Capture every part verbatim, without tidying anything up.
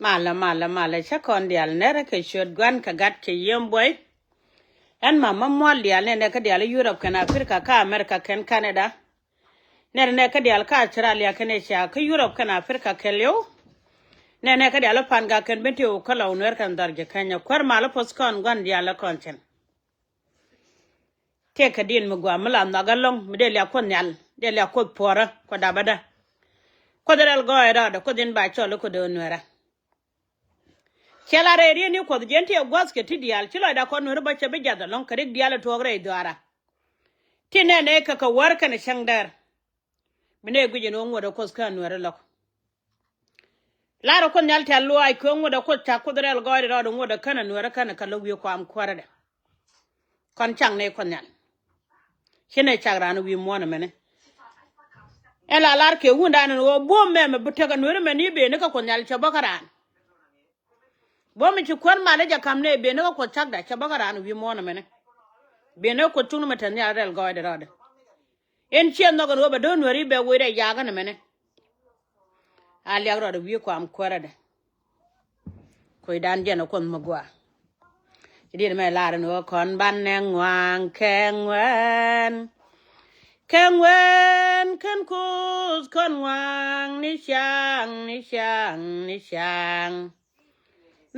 Malɛ, malɛ, malɛ, cä kɔn diaal nɛrɛ kɛ ciöt Gua̱n kɛ Gat kɛ Yiëë Buɔy. Ɛn ma ma mual diaal nɛnɛ kä diaal Yurop kɛn Aprika kä Amerika kɛn Kanada. Nɛnɛ kä diaal kä Australia kɛn Asia kä Yurop kɛn Aprika kɛɛliw. Nɛnɛ kä diaal Pan Gak kɛn Bentiu kä Lɔw Nuɛr kɛn Dhɔr ji̱ Kenya. Kuäär malä poth kɔn Gua̱n diaal kɔn cɛn. Tëëkɛ di̱n mi gɔaa mi la nhɔk ɛlɔ̱ŋ mi dee liak Kuoth Nhial, dee liak Kuoth puɔ̱rä, Kuoth dapä dä. Kuoth rɛl gɔɔy rɔɔdɛ, Kuoth in ba cɔl i̱ Kuoth dee Nuɛrä. Cɛ la rɛy riet ni Kuɔth jiɛn ti ɛ gua̱th kɛ ti diaal, ci lɔcda kɔn Nuɛrä bä cɛ bi jath ɛlɔ̱ŋ kɛ rik diaal ɛ tuɔɔk rɛy dhuaara. Ti nɛnɛ kɛ kɛ wäär kɛnɛ cäŋ dɛr. Mi nɛ guic ɛn ɣöö ŋuɔ̱t ɛ Kuoth kä Nuɛrä lɔ̱k. Lar ɛ Kuoth Nhial tɛ̈th luaac kɛ ŋuɔ̱t ɛ Kuoth, cak Kuoth rɛl gɔɔydɛ rɔɔdɛ, ŋuɔ̱t ɛ känɛ Nuɛrä känɛ kɛ lo̱k wi̱i̱ kuam kuäärädɛ. Kɔn cak nɛy Kuoth Nhial. Ci nɛ cak raan wi̱i̱ muɔ̱ɔ̱n ɛmɛni. Ɛn la lar kɛ wundan ɛn ɣöö buɔ̱m mɛmɛ bi tekɛ Nuɛrä mɛn i̱ ben ni kä Kuoth Nhial cɛ bä kä raan. Buɔ̱m mi ci kuäär malä jɛ ka̱m nɛ ben ni kä Kuoth cakda cɛ bä kä raan wi̱i̱ muɔ̱ɔ̱n ɛmɛni. Ben ni kä Kuoth cuŋni mɛ te nhial rɛl gɔɔydɛ rɔɔdɛ. Ɛn ciɛ nhɔk ɛn ɣöö bɛ do̱r Nuɛri bɛ wecdɛ yakä nɛmɛni. A liak rɔɔdɛ wi̱i̱ kuam kuäärädɛ. Kui̱dan jɛn ɛ Kuoth mi gɔaa. Ci diet mɛ lar ɛn ɣöö kɔn banɛ ŋua̱a̱ŋ kɛ ŋuɛ̈ɛ̈n. Kɛ ŋuɛ̈ɛ̈n kɛn Kuoth kɔn ŋua̱a̱ŋ ni ca̱a̱ŋ, ni ca̱a̱ŋ, ni ca̱a̱ŋ.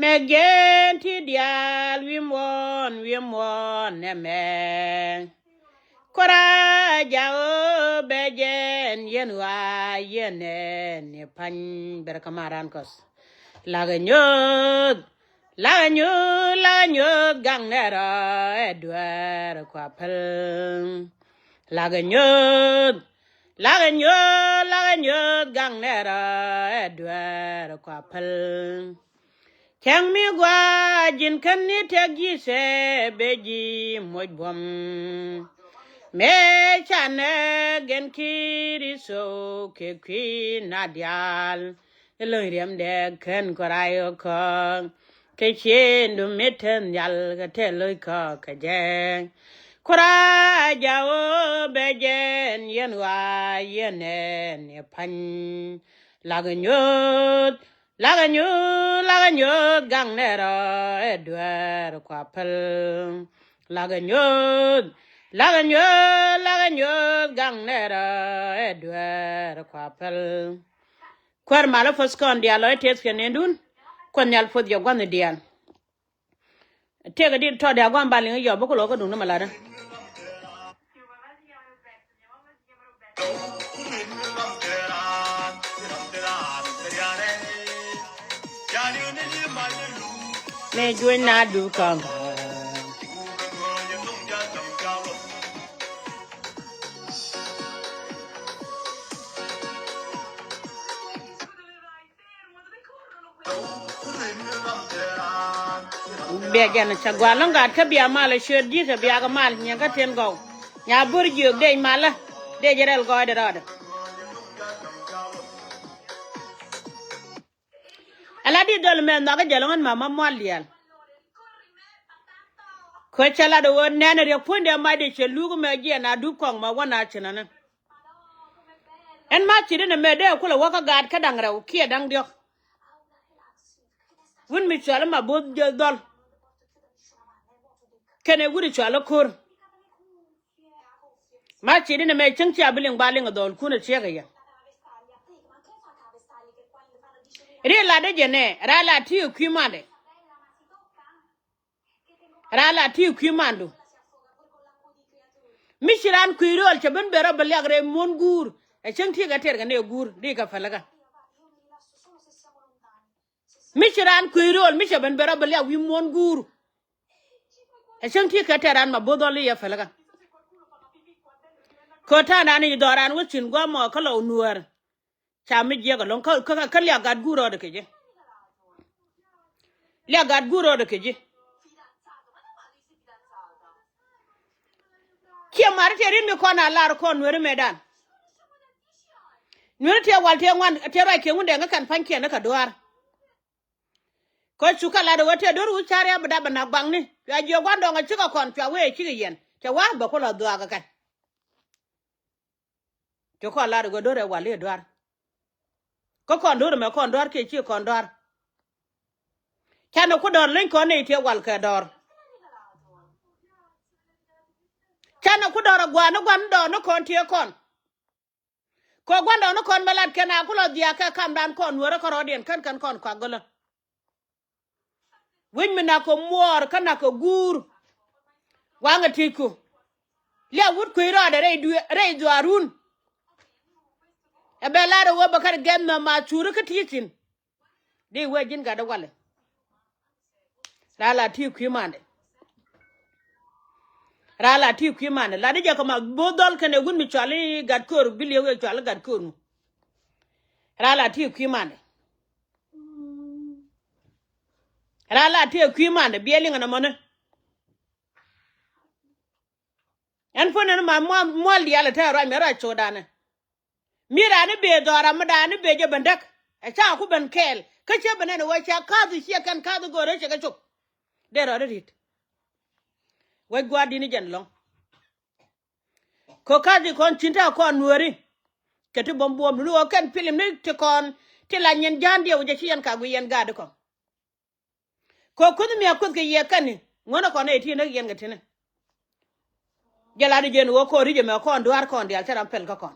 Mɛ jɛn ti diaal wi̱i̱ muɔ̱ɔ̱n, wi̱i̱ muɔ̱ɔ̱n nɛmɛ. Kuraja ɣöö bɛ jɛn yɛn ɣɔaa yɛn ɛ ni pa̱ny. Bɛr kä maran kɔs. Lakä nyuuth, lakä nyuuth, lakä nyuuth gaŋ nɛ rɔ ɛ dueer kua päl. Lakä nyuuth, lakä nyuuth, lakä nyuuth gaŋ nɛ rɔ ɛ dueer kua päl. Cäŋ mi gua̱a̱ ji̱n kän ni tëk ji̱ sɛ ben ji̱ moc buɔ̱m. Mëë canɛ gɛn Kritho kɛ kui̱ na diaal. Ɛ lo̱ny riɛmdɛ kän kɔ ray ɔ kɔ̱ŋ. Kɛ ciëëŋdu mi te nhial kɛ te lo̱c kɔ kɛ jɛ. Kuraja ɣöö bɛ jɛn yɛn ɣɔaa yɛn ɛ ni pa̱ny. Lakä nyuuth, lakä nyuuth, lakä nyuuth gaŋ nɛ rɔ ɛ dueer kua päl. Lakä nyuuth, lakä nyuuth, lakä nyuuth gaŋ nɛ rɔ ɛ dueer kua päl. Kuäär malä poth kɔn diaal lɔc tëëth kɛ nendun. Kuoth Nhial poth jɛ gua̱nh diaal. Tëëkɛ dit tɔ̱ diaal gua̱n ba liŋ yɔp bä ku lɔ kä duŋdä mɛ latdä. Mëë juɔ̱ny na duk kɔŋ. Bia jɛn cɛ gua̱a̱r lɔ̱ŋ gaat kä bia mal ɛ ciöt ji̱ kɛ bia kɛ mal nyiɛn kä tin gɔw. Nya bur jiök dec malä dec rɛl gɔɔydɛ rɔɔdɛ. Ala di dhɔl mɛ nhɔakä jɛ lɔŋ ɛn ma ma mual diaal. Kö cɛ lat ɣöö nɛn riɛk puɔ̱nydɛ macdɛ cɛ luk mɛ jiɛn a dup kɔŋ ma wä na cinäni. Ɛn ma ci di ni mɛ dee kulɛ wä kä gaat kä da̱ŋ rɛw kiɛ da̱ŋ diɔ̱k. Wut mi cɔal ma bo̱th jɛ dhɔl. Kɛnɛ wut cɔal ko̱r. Ma ci di ni mɛ cäŋ cia bi liŋ ba liŋ dhɔl kun a ciek a yɛ. Ri lat di jɛ nɛ ra la ti kui̱ mandɛ. Ra la ti kui̱ mandu. Mi ci ran kui̱ rööl cɛ ben ben rɔ bi liak rɛy muɔ̱n guur. Ɛ cäŋ ti kɛ tɛr kɛ nɛ guur ri kɛ pälikä. Mi ci ran kui̱ rööl mi cɛ ben ben rɔ bi liak wi̱i̱ muɔ̱n guur. Ɛ cäŋ ti kɛ tɛr ran ma bo̱th ɔl i̱ yɛ pälikä. Kɛ ta̱a̱ ran i̱ dhɔran wä cin gua̱a̱mɔ kä lɔ nuäär. Ca mi jiɛk alɔŋ kä, kä, kä liak gat guur rɔɔdɛ kɛ ji̱. Liak gat guur rɔɔdɛ kɛ ji̱. Ciɛ mari tëë rin mi kɔn a lar kɔn nueri mëëdan. Nueri tëë wal tëë ŋuan tëë ruac kiɛ ŋun dee ŋä kɛn pa̱ny kiɛn ni kɛ duaar. Kä cukɛ lat ɛ wä tëë do̱r wi̱c ca̱r ya bi dap ɛ nak baŋni. Cua jiök gua̱n dɔŋ ɛ cikɛ kɔn cua wee ɛ cikɛ yɛn. Cɛ wa̱a̱ bɛ ku lɔ dhuaak ɛ kɛn. Ci kɔn lar i̱ ɣöö do̱r ɛ wal i̱ dua̱r. Kä kɔn do̱r ɛmɛ kɔn dua̱r kiɛ ci kɔn dua̱r. Canɛ ku dɔ̱r leny kɔn nɛy tiɛ wal kɛ dɔ̱r. Canɛ ku dɔ̱r a gua̱a̱ni gua̱n dɔɔni kɔn tiɛ kɔn. Kɛ gua̱n dɔɔni kɔn bɛ lat kɛn a ku lɔ dhiaak kɛ kamdan kɔn nuäärä kärɔɔdiɛn kän kän kɔn kuak gölä. Wi̱c mi nak kɛ muɔɔr kä nak kɛ guur. Waŋɛ ti̱i̱ku. Liak wut kui̱ rɔɔdɛ rɛy dhuaarun. Ɛ bɛ lar ɛ wee bɛ kɛn gɛn nhɔm a cuuri kä ti̱i̱ thi̱n. Di wee ji̱n gat dee walɛ. Raa la ti̱i̱ kui̱ mandɛ. Raa la ti̱i̱ kui̱ mandɛ la di jɛ kɛ ma bo̱o̱th dhɔl kɛnɛ wut mi cuali gat köör bi liɛw yɛ cuali gat köör nu. Raa la ti̱i̱ kui̱ mandɛ. Raa la ti̱i̱ kui̱ mandɛ biɛ liŋɛ nɔmɔni. Ɛn puɔ̱nɛ ni ma mual diaal ɛ te ruac mi ruac codanɛ. Mi raan i̱ bëë dhɔra mi daan i̱ bëë jɛ ben däk. Ɛ ca ku ben kɛɛl kä ciɛ ben ɛn ɛ wee ca ka̱th i̱ ciɛ kɛn ka̱th i̱ go̱o̱rɛ cɛ kɛ cop. Dee rɔɔdɛ ri̱t. Wec gua̱a̱r di̱n i̱ jɛn lɔ̱ŋ. Kɛ ka̱th i̱ kɔn cin ta̱a̱ kɔn nueeri. Kɛ ti buɔ̱m buɔ̱m duni ɣöö kɛn pilim ni ti kɔn ti la nyin ja̱a̱n diɛw jɛ ci yɛn ka gui yɛn gaat i̱ kɔn. Kɛ kuth mi a kuth kɛ yɛ kɛn i̱ ŋuɔ̱nɛ kɔn ɛ ti näk yɛn kɛ tini. Jɛ lat i̱ jɛn ɣöö kɔn ri̱c ɛmɛ kɔn dua̱a̱r kɔn diaal cä ram pɛl kä kɔn.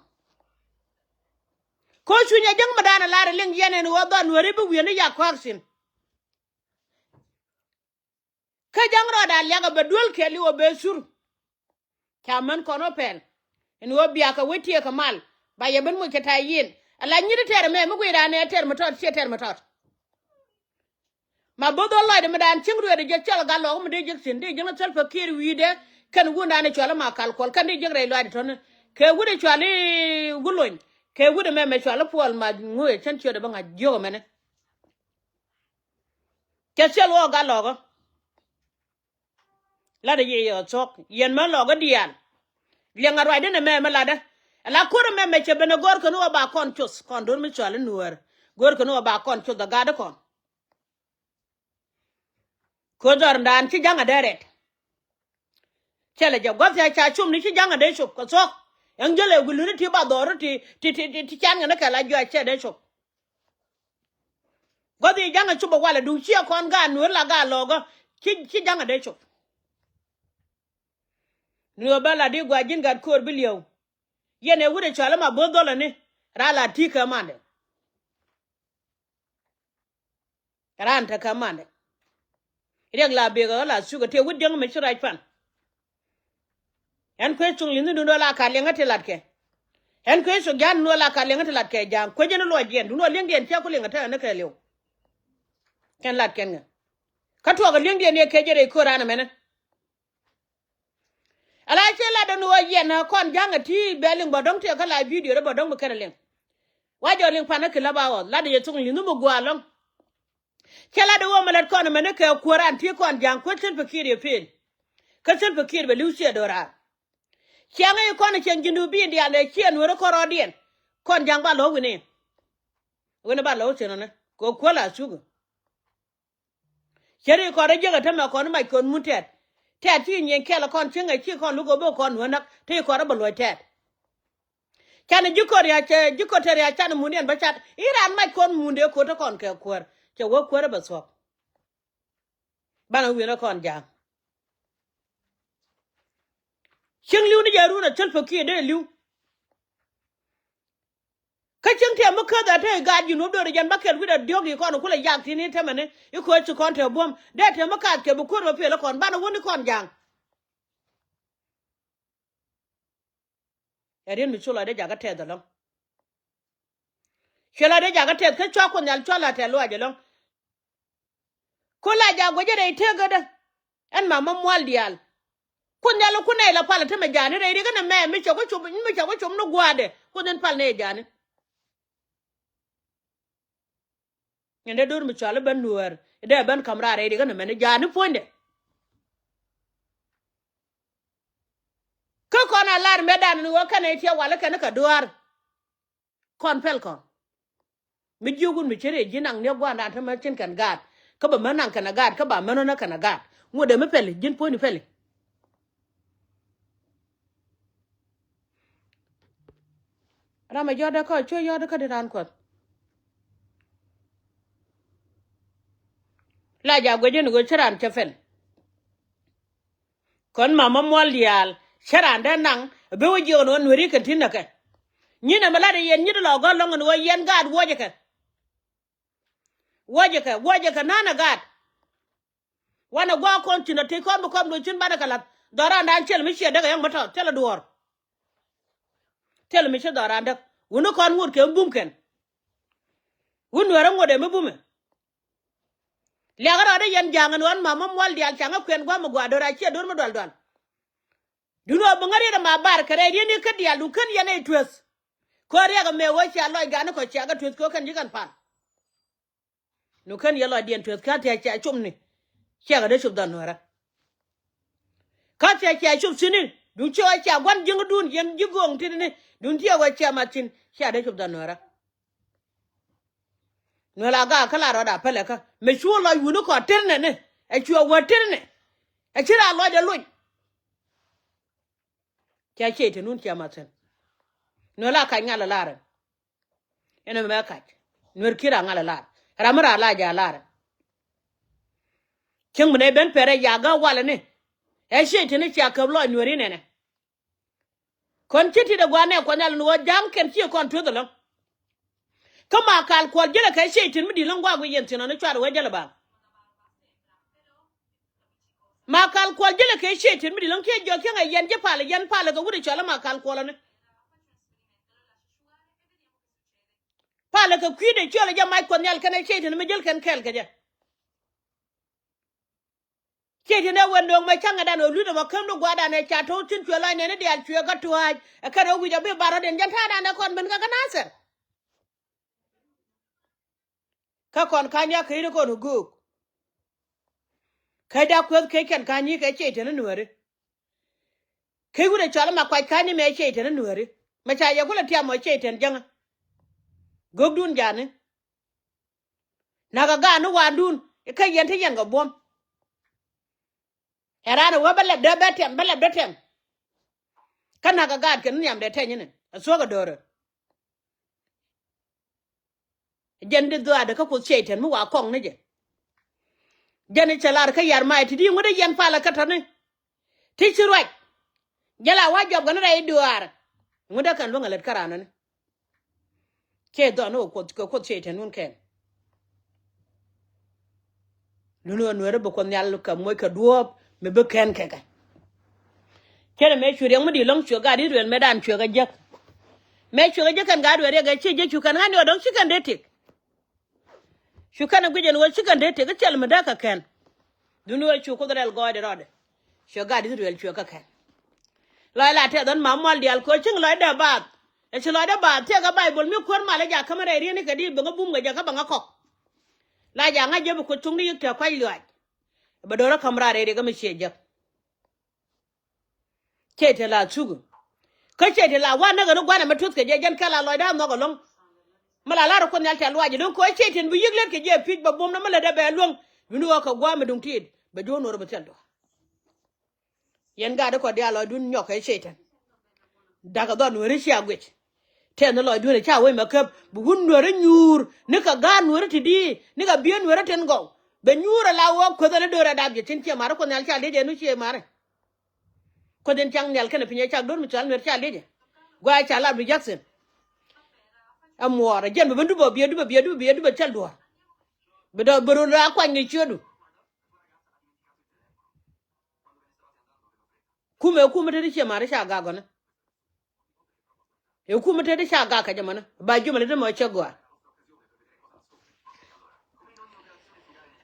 Kɛ cunyɛ jäŋ mi da̱a̱n ɛ lar ɛ liŋ yɛn ɛn ɣöö dhɔn weri bi wi̱i̱n i̱ yak kua̱a̱k thi̱n. Kä ja̱ŋ rɔɔdɛ a liak ɛ bɛ duel kɛɛl i̱ ɣöö bɛ sur. Ca män kɔn ɣä pɛl ɛn ɣöö biakä wec tiɛɛkä mal ba yɛ ben moc kɛ ta̱a̱ yiëën. Ala nyit i̱ tɛr ɛmɛ mi guiy raan ɛ tɛr mi tɔt ciɛ tɛr mi tɔt. Ma bo̱th ɣä lɔcdɛ mi daan cieŋ rueetdɛ jɛ cɔl gat lɔɔk mi dee jek thi̱n dee jiäŋ thil pɛ kiɛɛr wi̱i̱dɛ. Kɛn wundaan ɛ cual i̱ ma kal kuɔl kɛn dee jiäk rɛy lɔcdɛ tɔ̱ni. Kɛ wut ɛ cual i̱ wulony kɛ wut ɛmɛ mɛ cual i̱ puɔl ma ŋuëë cän ciötdɛ bä ŋa̱c jiök ɛmɛni. Cɛ thil wä gat lɔɔkä. Latdä yiëë yɛ thuɔ̱k yɛn män lɔɔkä diaal. Liɛŋ a ruacdä nɛ mɛmɛ latdä. Ala kuäärä mɛmɛ cɛ ben ɛ go̱o̱rkɛ ni wä ba kɔn coth kɔn do̱r mi cual i̱ nuäär. Go̱o̱rkɛ ni wä ba kɔn coth a gatdä kɔn. Ko̱ dhɔr ndan ci ja̱ŋ a dee rɛt. Cɛ lɛ jɛ gua̱th ya ca cum ni ci ja̱ŋ a dee cop kɛ thuɔ̱k. Ɛŋ jälɛ guluni ti ba dhɔr ti ti ti ti can kɛ ni kɛ la juac cɛ dee cop. Gua̱th i̱ ja̱ŋ a cop a walɛ duŋ ciɛ kɔn gaat nueer la gaat lɔɔkä. Ci ci ja̱ŋ a dee cop. Nueer bä la di gua̱c ji̱n gat köör bi liɛw. Yɛn ɛ wut ɛ cɔal i̱ ma bo̱th dhɔlɛ ni raa la ti̱i̱ kɛ mandɛ. Raan te kä mandɛ. Riɛk la bek ɣä la thuk ɛ tëë wut diäŋ mi ci rac pan. Ɛn kuec cuŋ li̱nh ni dun wä la ka liɛŋä ti latkɛ. Ɛn kuec cuk ja̱a̱n dun wä la ka liɛŋä ti latkɛ ja̱a̱ŋ kuec ɛn luɔc jiɛn dun wä li̱eŋdiɛn ciɛ ku liɛŋä te ɛn kɛ liw. Kɛn latkɛn ŋä kä tuɔɔk ɛ li̱eŋdiɛn yɛ kecɛ rɛy köör raan ɛmɛnɛ. Ala cɛ lat dɔ̱ŋ ni ɣöö yɛn ɛ kɔn ja̱ŋ ɛ ti bɛ liŋ bä dɔ̱ŋ tëë kä la bidio rɛ bä dɔ̱ŋ bi kɛn ɛ liŋ. Wa jɔ liŋ pan ɛ ki la ba ɣɔth lat yɛ thuŋ li̱nh mi gua̱a̱ lɔ̱ŋ. Cɛ lat dee ɣöö mɛ lat kɔn ɛmɛni kɛ kuäär an ti kɔn ja̱ŋ kuäär thil pɛ kiɛt yɛ peel. Kä thil pɛ kiɛt bɛ li̱w ciɛ do̱raar. Ciaŋ i̱ kɔn cieŋ ji̱n du bi diaal dee ciɛ nueeri kɔn rɔɔdiɛn. Kɔn ja̱ŋ ba lo̱k wi̱ni. Wi̱ni ba lo̱k thi̱n ɔni kɛ kuäär la thuk. Cɛ ri kɔn rɔ jiäk ɛ tämɛ kɔn mac kɔn mun tɛt. Tɛt ci nyieny kɛl kɔn cieŋ ɛ ci kɔn luk ɛ bä kɔn nuäär näk te kɔn rɔ bä luɔc tɛt. Canɛ ji̱ kɔn ria̱c cɛ ji̱ kɔn te ria̱c canɛ mundiɛn bä cat i̱ raan mac kɔn mun dee ko̱t te kɔn kɛ kuäär cɛ wä kuäär ɛ bä thuɔ̱k. Banɛ wi̱n ɛ kɔn ja̱a̱ŋ. Cieŋ li̱w ni jɛ run ɛ thil pɛ kiɛ dee li̱w. Kä cieŋ tiɛm mi käth ɛ te i̱ gaat ji̱ nuɔ̱p do̱r i̱ jɛn bä kɛl wi̱cdɛ diɔ̱k i̱ kɔn i̱ kulɛ yak thi̱n i̱ temɛni i̱ kööc ci kɔn te buɔ̱m dee tiɛm mi kaath kɛ bi kuäär bä piɛl i̱ kɔn banɛ wä ni kɔn ja̱a̱ŋ. Ɛ riet mi cu lɔcdɛ jakä tɛth ɛlɔ̱ŋ. Cuɛ lɔcdɛ jakä tɛth kä cua Kuoth Nhial cua la tɛth luaac ɛlɔ̱ŋ. Ku la jak guecä rɛy tekädä. Ɛn mamä mual diaal. Kuoth Nhial ku nɛy la pal ɛ te mɛ ja̱a̱ni rɛy rikä nɛ mɛ mi cɛ ku cop mi cɛ ku cop ni gua̱a̱dɛ Kuoth in pal nɛy ja̱a̱ni. Ɛn dee do̱r mi cɔal i̱ ben nuäär i̱ dee ben ka̱m raar rɛy rikä nɛ mɛn i̱ ja̱a̱ni puɔ̱nydɛ. Kä kɔn a lar mëëdan ni ɣöö kɛn ɛ tiɛ wal i̱ kɛn i̱ kɛ dua̱a̱r. Kɔn pɛl kɔn mi jiök wun mi ceri ji̱ naŋ ni gua̱a̱r dan te mɛ cin kɛn gaat kä bɛ män naŋ kɛn a gaat kä ba män ɣän ɛ kɛn a gaat ŋot dee mi pɛli ji̱n puɔ̱ni pɛli. Ram ɛ jɔt dee kä cuɛ yɔt kä di raan kuɔth. La ja guic in ɣöö cä raan cɛ pɛl. Kɔn mama muɔl diaal cä raan dee naŋ. Bi wä jiök ni ɣöö nueri kɛn ti näkɛ. Nyin ɛmɛ lat ɛ yɛn nyit lɔ gɔ̱r lɔ̱ŋ ni ɣöö yɛn gaat wuɔcɛ kɛ. Wuɔcɛ kɛ, wuɔcɛ kɛ na̱a̱n ɛ gaat. Wanɛ gua̱a̱k kɔn cin ɛ tëë kɔn bi kɔn bi cin banɛ kɛ la̱th. Dhɔran dan cɛl mi ciɛ däk ɛ yɛŋ mi tɔt cɛl ɛ duɔ̱ɔ̱r. Thil mi ci dhɔran däk wuni kɔn ŋot kɛ mi bum kɛn. Wun nuɛrä ŋot ɛ mi bumɛ. Liakɛ rɔɔdɛ yɛn ja̱a̱ŋ ɛn ɣän ma mi muɔl diaal ca̱ŋ ɛ kuɛn gua̱a̱m ɛ gua̱a̱ do̱r a ciɛ do̱r mi dual dual. Dun ɣöö bi ŋäriet ɛ ma bar kɛ rɛy rieni kä diaal dun kän yɛn ɛ tueth. Kɔn riɛk ɛmɛ ɣöö cia lɔc gani kɔ cia kɛ tueth kɛ ɣöö kɛn ji̱ kɛn pal. Nu kän yɛ lɔcdiɛn tueth kä thia̱ cia cop ni. Ciɛkɛ dee cop dhɔn nuɛrä. Kä thia̱ cia cop thi̱n ni duŋ ciɛ wä cia gua̱n ji̱ŋdun yɛn ji̱ go̱o̱ŋ ti̱t ni duŋ ciɛ wä cia mat thi̱n cia dee cop dhɔn nuɛrä. Nuɛl a gaak kä la rɔɔd a pälɛ kä mëë cu lɔc wuni kɔ tir nɛ ni. Ɛ cuɛ wä tir nɛ. Ɛ ci raa lɔcdɛ loc. Cia ciey te nun cia mat thi̱n. Nuɛl a kac ŋal ɛ lar ɛn. Ɛn ɛmɛ kac nuer ki̱n raa ŋal ɛ lar. Ram mi raa la ja lar. Cieŋ mi nɛ ben pɛrɛ ya gä walɛ ni. Ɛ ciey teni cia käp lɔc nuer inɛnɛ. Kɔn ci tit ɛ gua̱a̱r nɛ kuɔth nhial ni ɣöö ja̱a̱ŋ kɛn ciɛ kɔn tueth ɛlɔ̱ŋ. Kä ma kal kuɔl jälɛ kɛ ciey tin mi di̱i̱t lɔ̱ŋ gua̱a̱k wi̱i̱ yɛn thi̱n ɔni cuarɛ wee jälɛ ba̱a̱ŋ. Ma kal kuɔl jälɛ kɛ ciey tin mi di̱i̱t lɔ̱ŋ kiɛ jɔ̱ɔ̱k cäŋ ɛ yɛn ji̱ palɛ yɛn palɛ kɛ wut ɛ cɔl ɛ ma kal kuɔl ɔni. Palɛ kɛ kui̱dɛ ciöl ɛ jɛ mac kuɔth nhial kɛn ɛ ciey tin mi jäl kɛn kɛɛl kɛ jɛ. Ciey tin ɛ wen nööŋ mɛ cäŋ ɛ dan ɣöö lui̱t ɛmɔ käm ni gua̱a̱r dan ɛ ca to̱w thi̱n cuɛ lɔc nɛni diaal cuɛ kä tuääc ɛ kɛn ɣöö wi̱c ɔ bi bar rɔ̱diɛn jɛn ta̱a̱ dan ɛ kɔn ben kä kä nathɛr. Kä kɔn ka̱ny ya kɛ in kɔn ɛ göök. Kä da kueth kec kɛn ka̱ny i̱ kɛ ciey tin ɛ nuääri. Kec wut ɛ cɔal ma kuac ka̱ny i̱ mɛ ciey tin ɛ nuääri mɛ ca yɛ kulɛ tiam ɔ ciey tin jäŋä. Gökdun jani. Nakä gaat ni wa̱a̱ndun ikä yɛn te yɛn kɛ buɔ̱m. Ɛ raan ɛ wee bä lɛp dee bɛ tɛm bä lɛp dee tɛm. Kä nakä gaat kɛ ni nhiam dee tɛny ni ɛ thuɔ̱k ɛ do̱rɛ. Jɛn di dhuaadɛ kä kuoth ciey tɛn mi wa kɔŋ ni jɛ. Jɛn i̱ cɛ lar kä yar may ti di ŋut i̱ yɛn palä kä tɔ̱ni. Ti ci ruac. Jɛ la wa jɔp kɛ ni rɛy duaar. Ŋut dee kɛn luäŋ ɛ lät kä raan ni. Ciɛ dhɔn ni kɛ kuoth ciɛ tɛn wun kɛn. Luni ɣän nuɛri bi kuoth nhial kɛ moc kɛ duɔ̱ɔ̱p mi bi kɛn kɛ kɛ. Cɛ ni mëë cu riɛk mi di lɔ̱ŋ cuɛ gaat Israel mëë dan cuɛ kɛ jek. Mëë cuɛ kɛ jek kɛn gaat wee riɛk ɛ ciɛ jek cu kɛn ɣän ni ɣä dɔ̱ŋ ci kɛn dee tik. Cu kɛn ɛ guic ɛn ɣöö ci kɛn dee tëk i̱ thil mi dee kɛ kɛn. Dhuni ɣöö cu kuoth rɛl gɔɔydɛ rɔɔdɛ. Cuɛ gat Ithirɛl cuɛ kɛ kɛn. Lɔc la tɛth ɣän ma mual diaal kɛ ɣöö cieŋ lɔcdɛ baath. Ɛ ci lɔcdɛ baath tëëkɛ Bayböl mi kuäär mal ɛ jakä mi rɛy rieni kɛ di̱i̱t bɛ ŋä bum kɛ jakä bɛ ŋä kɔk. La jakä ŋä jɛ bi kuoth cuŋni yik tɛ̈ kuac luaac. Bɛ do̱rä käm raar rɛy riɛk ɛ mi ciɛ jek. Cɛy-tan la thuk. Kä cɛy-tan la wa näk ɣän i̱ gua̱n ɛmɛ tuth kɛ jɛ jɛn kɛ la lɔcdä a nhɔk ɛlɔ̱ŋ. Mi la la̱r ɛ kuoth nhial tɛ̈th luaac ɛlɔ̱ŋ kɛ ɣöö cɛy-tan bi yiëk lät kɛ jɛ pi̱c bɛ buɔ̱mdä mi lätdɛ bɛ luäŋ. Wi̱ni ɣɔ̱k kɛ gua̱a̱m mi duŋ ti̱i̱t bɛ juɔ̱ɔ̱k nuɔ̱ɔ̱r bɛ thil duaar. Yɛn gaat i̱ kɔt diaal lɔcdun nyɔk kɛ cɛy-tan. Da̱k ɛ dhɔr nueeri cia guic. Tɛth ni lɔcdun ɛ ca wec mɛ käp bi wun nueeri nyuur ni kɛ ga̱a̱r nueeri ti di̱i̱ ni kɛ biee nueeri tin gɔw. Bɛ nyuur ɛ la ɣɔ̱k kueth ɛn i̱ do̱r ɛ dap jɛ tin ciɛ ma̱ri kuoth nhial ca liec ɛn i̱ ciɛ ma̱ri. Kuoth in caŋ nhial kɛnɛ piny ɛ cak do̱r mi cɔal nuer ca liecɛ. Gua̱a̱ ca lar bi Jackson. Ɛ muɔɔr ɛ jɛn bɛ ben dupä biɛ dupä biɛ dupä biɛ dupä cäl duɔ̱ɔ̱r. Bi dɔ̱ bi run la kuany kɛ ciötdu. Kumɛ kumɛ te ti ciɛ ma̱ri ca gak gɔ̱nɛ. Ɛ kumɛ te ti ca gak kɛ jɛ mɔnɛ ba jumɛ lɛ ti mɔ cɛ gɔaa.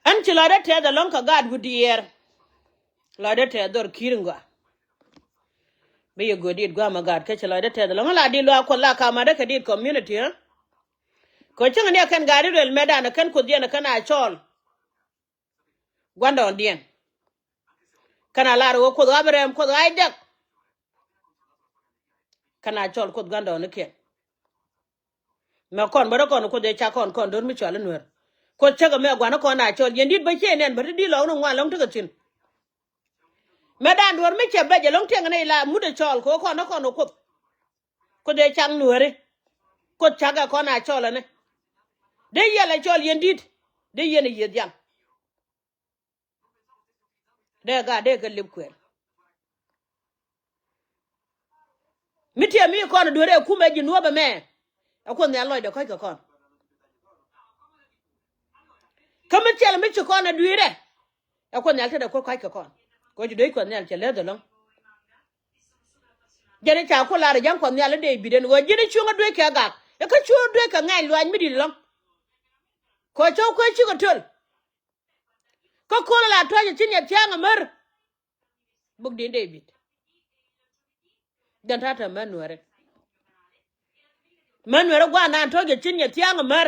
Ɛn ci lɔcdä tɛth ɛlɔ̱ŋ kɛ gaat wi̱diɛɛr. Lɔcdä tɛth dhɔr ki̱i̱r in gɔaa. Bi yɛ go̱o̱r diit gua̱a̱mɛ gaat kä ci lɔcdä tɛth ɛlɔ̱ŋ la diit luaak kuɔth la kamadä kɛ diit community ɛ. Kɛ cäŋ ni ɛ kɛn gaat i̱ ruël mɛtdan ɛ kɛn kuoth yɛn ɛ kɛn a cɔɔl. Gua̱ndɔɔŋdiɛn. Kɛn a lar ɣöö kuoth ɣa̱ bi rɛm kuoth ɣa̱ i̱ däk. Kɛn a cɔl kuoth gua̱ndɔɔŋnikiɛn. Mɛ kɔn bä rɔ kɔn kuoth ëë ca kɔn kɔn do̱r mi cɔal i̱ nueer. Kuoth cäkɛ mɛ gua̱n i̱ kɔn a cɔl yɛn di̱t bä ciɛ nɛn bä ti di̱t lɔk ni ŋuan lɔŋ tekɛ thi̱n. Mɛ dan duɔ̱ɔ̱r mi cɛ bɛc ɛlɔ̱ŋ tiɛŋ ni ila mut ɛ cɔɔl kɛ ɣöö kɔn ni kɔn ɛ kuoth. Kuoth ëë cak nueeri. Kuoth cakɛ kɔn a cɔɔl ɛni. Dee yɛl ɛ cɔɔl yɛn di̱t. Dee yɛn ɛ yiëth jam. Dee gat dee kɛ lip kuɛl. Mi tiɛm mi kɔn dueer ɛ kumɛ ji̱ nuɔ̱ɔ̱p ɛmɛ. Ɛ Kuoth Nhial lɔcdɛ kɔ̱ckɛ kɔn. Kä mi thil mi ci kɔn ɛ dueerɛ. Ɛ Kuoth Nhial tetdɛ kuoth kɔ̱ckɛ kɔn. Kɛ ɣöö ci dueec Kuɔth Nhial cɛ leth ɛlɔ̱ŋ. Jɛn i̱ ca ku lar i̱ ja̱ŋ Kuɔth Nhial i̱ Dee-bid ɛn ɣöö ji̱n i̱ cuŋä dueec kɛ gak. Ɛ kä cu dueec kɛ ŋa̱c luaac mi di̱t ɛlɔ̱ŋ. Kɛ ɣöö cä kueec cikɛ töl. Kä ko̱l ala tua̱c ɛ ci nyiɛ thia̱a̱ŋ ɛ mär. Buk di̱n Dee-bid. Jɛn ta̱a̱ te män nuɛri. Män nuɛri gua̱a̱r naan tɔ̱ jɛ ci nyiɛ thia̱a̱ŋ ɛ mär.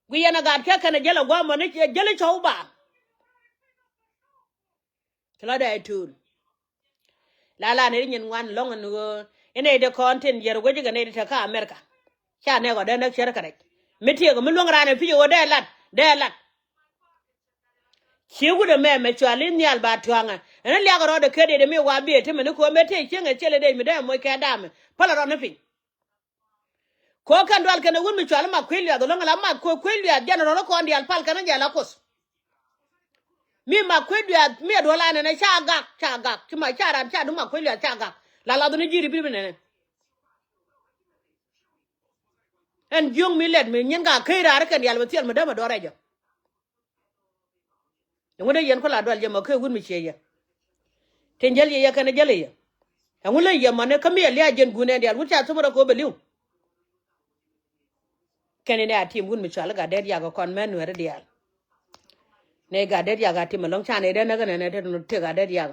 Gui yɛn ɛ gat kɛ kɛn ɛ jäl ɛ gua̱a̱r mɔni jäl i̱ cɔw ba. Ci la dee tuul. La la nɛy ti nyin ŋuan lɔ̱ŋ ɛn ɣöö i̱ nɛy ti kɔn tin yɛr wec kɛ nɛy ti te kä America. Ca nɛɛk ɣɔ̱ dee näk cär kɛ rɛc mi tiɛɛk mi luäŋ raan ɛ pi̱c ɣöö dee lat dee lat. Ci wut ɛmɛ mɛ cual i̱ nhial ba tua̱ŋɛ ɛn liak rɔɔdɛ ket i̱ dee mi wa biɛ ti mɛni ko̱o̱m ɛ tëë cieŋ ɛ ciɛl i̱ dee mi dee moc kɛ daamɛ päl rɔɔdɛ ni piny. Kɛ ɣöö kɛn dual kɛn ɛ wut mi cual i̱ ma kui̱ luɛth ɛlɔ̱ŋ ala ma kui̱ luɛth jɛn rɔ̱n kɔn diaal pal kɛn jɛ la kuoth. Mi ma kui̱ luɛth mi ɛ duɔl anɛn ɛ ca gak ca gak ci ma ca ran ca du ma kui̱ luɛth ca gak. La lath ni ji̱ ri̱p ri̱p nɛnɛ. Ɛn jiöŋ mi lɛt mi nyin ka kä raar kɛn diaal bɛ thiɛl mi dämɛ duɔrɛ jɛ. Ɛŋu dee yɛn ku la dual jɛ mɔ kɛ wut mi ciɛ yɛ. Tin jäl yɛ yɛ kɛn jäl yɛ. Ɛŋu lɛ yɛ mɔni kä mi ɛ lia̱a̱ jɛn guun ɛn diaal wut ca thop rɔ kɛ ɣöö bɛ li̱w. Kɛn inɛ a tim wut mi cual i̱ gat dee riak ɛ kɔn män nuɛri diaal. Nɛ gat dee riak a tim ɛlɔ̱ŋ ca nɛ dee näk ɛnɛnɛ te gat dee riak.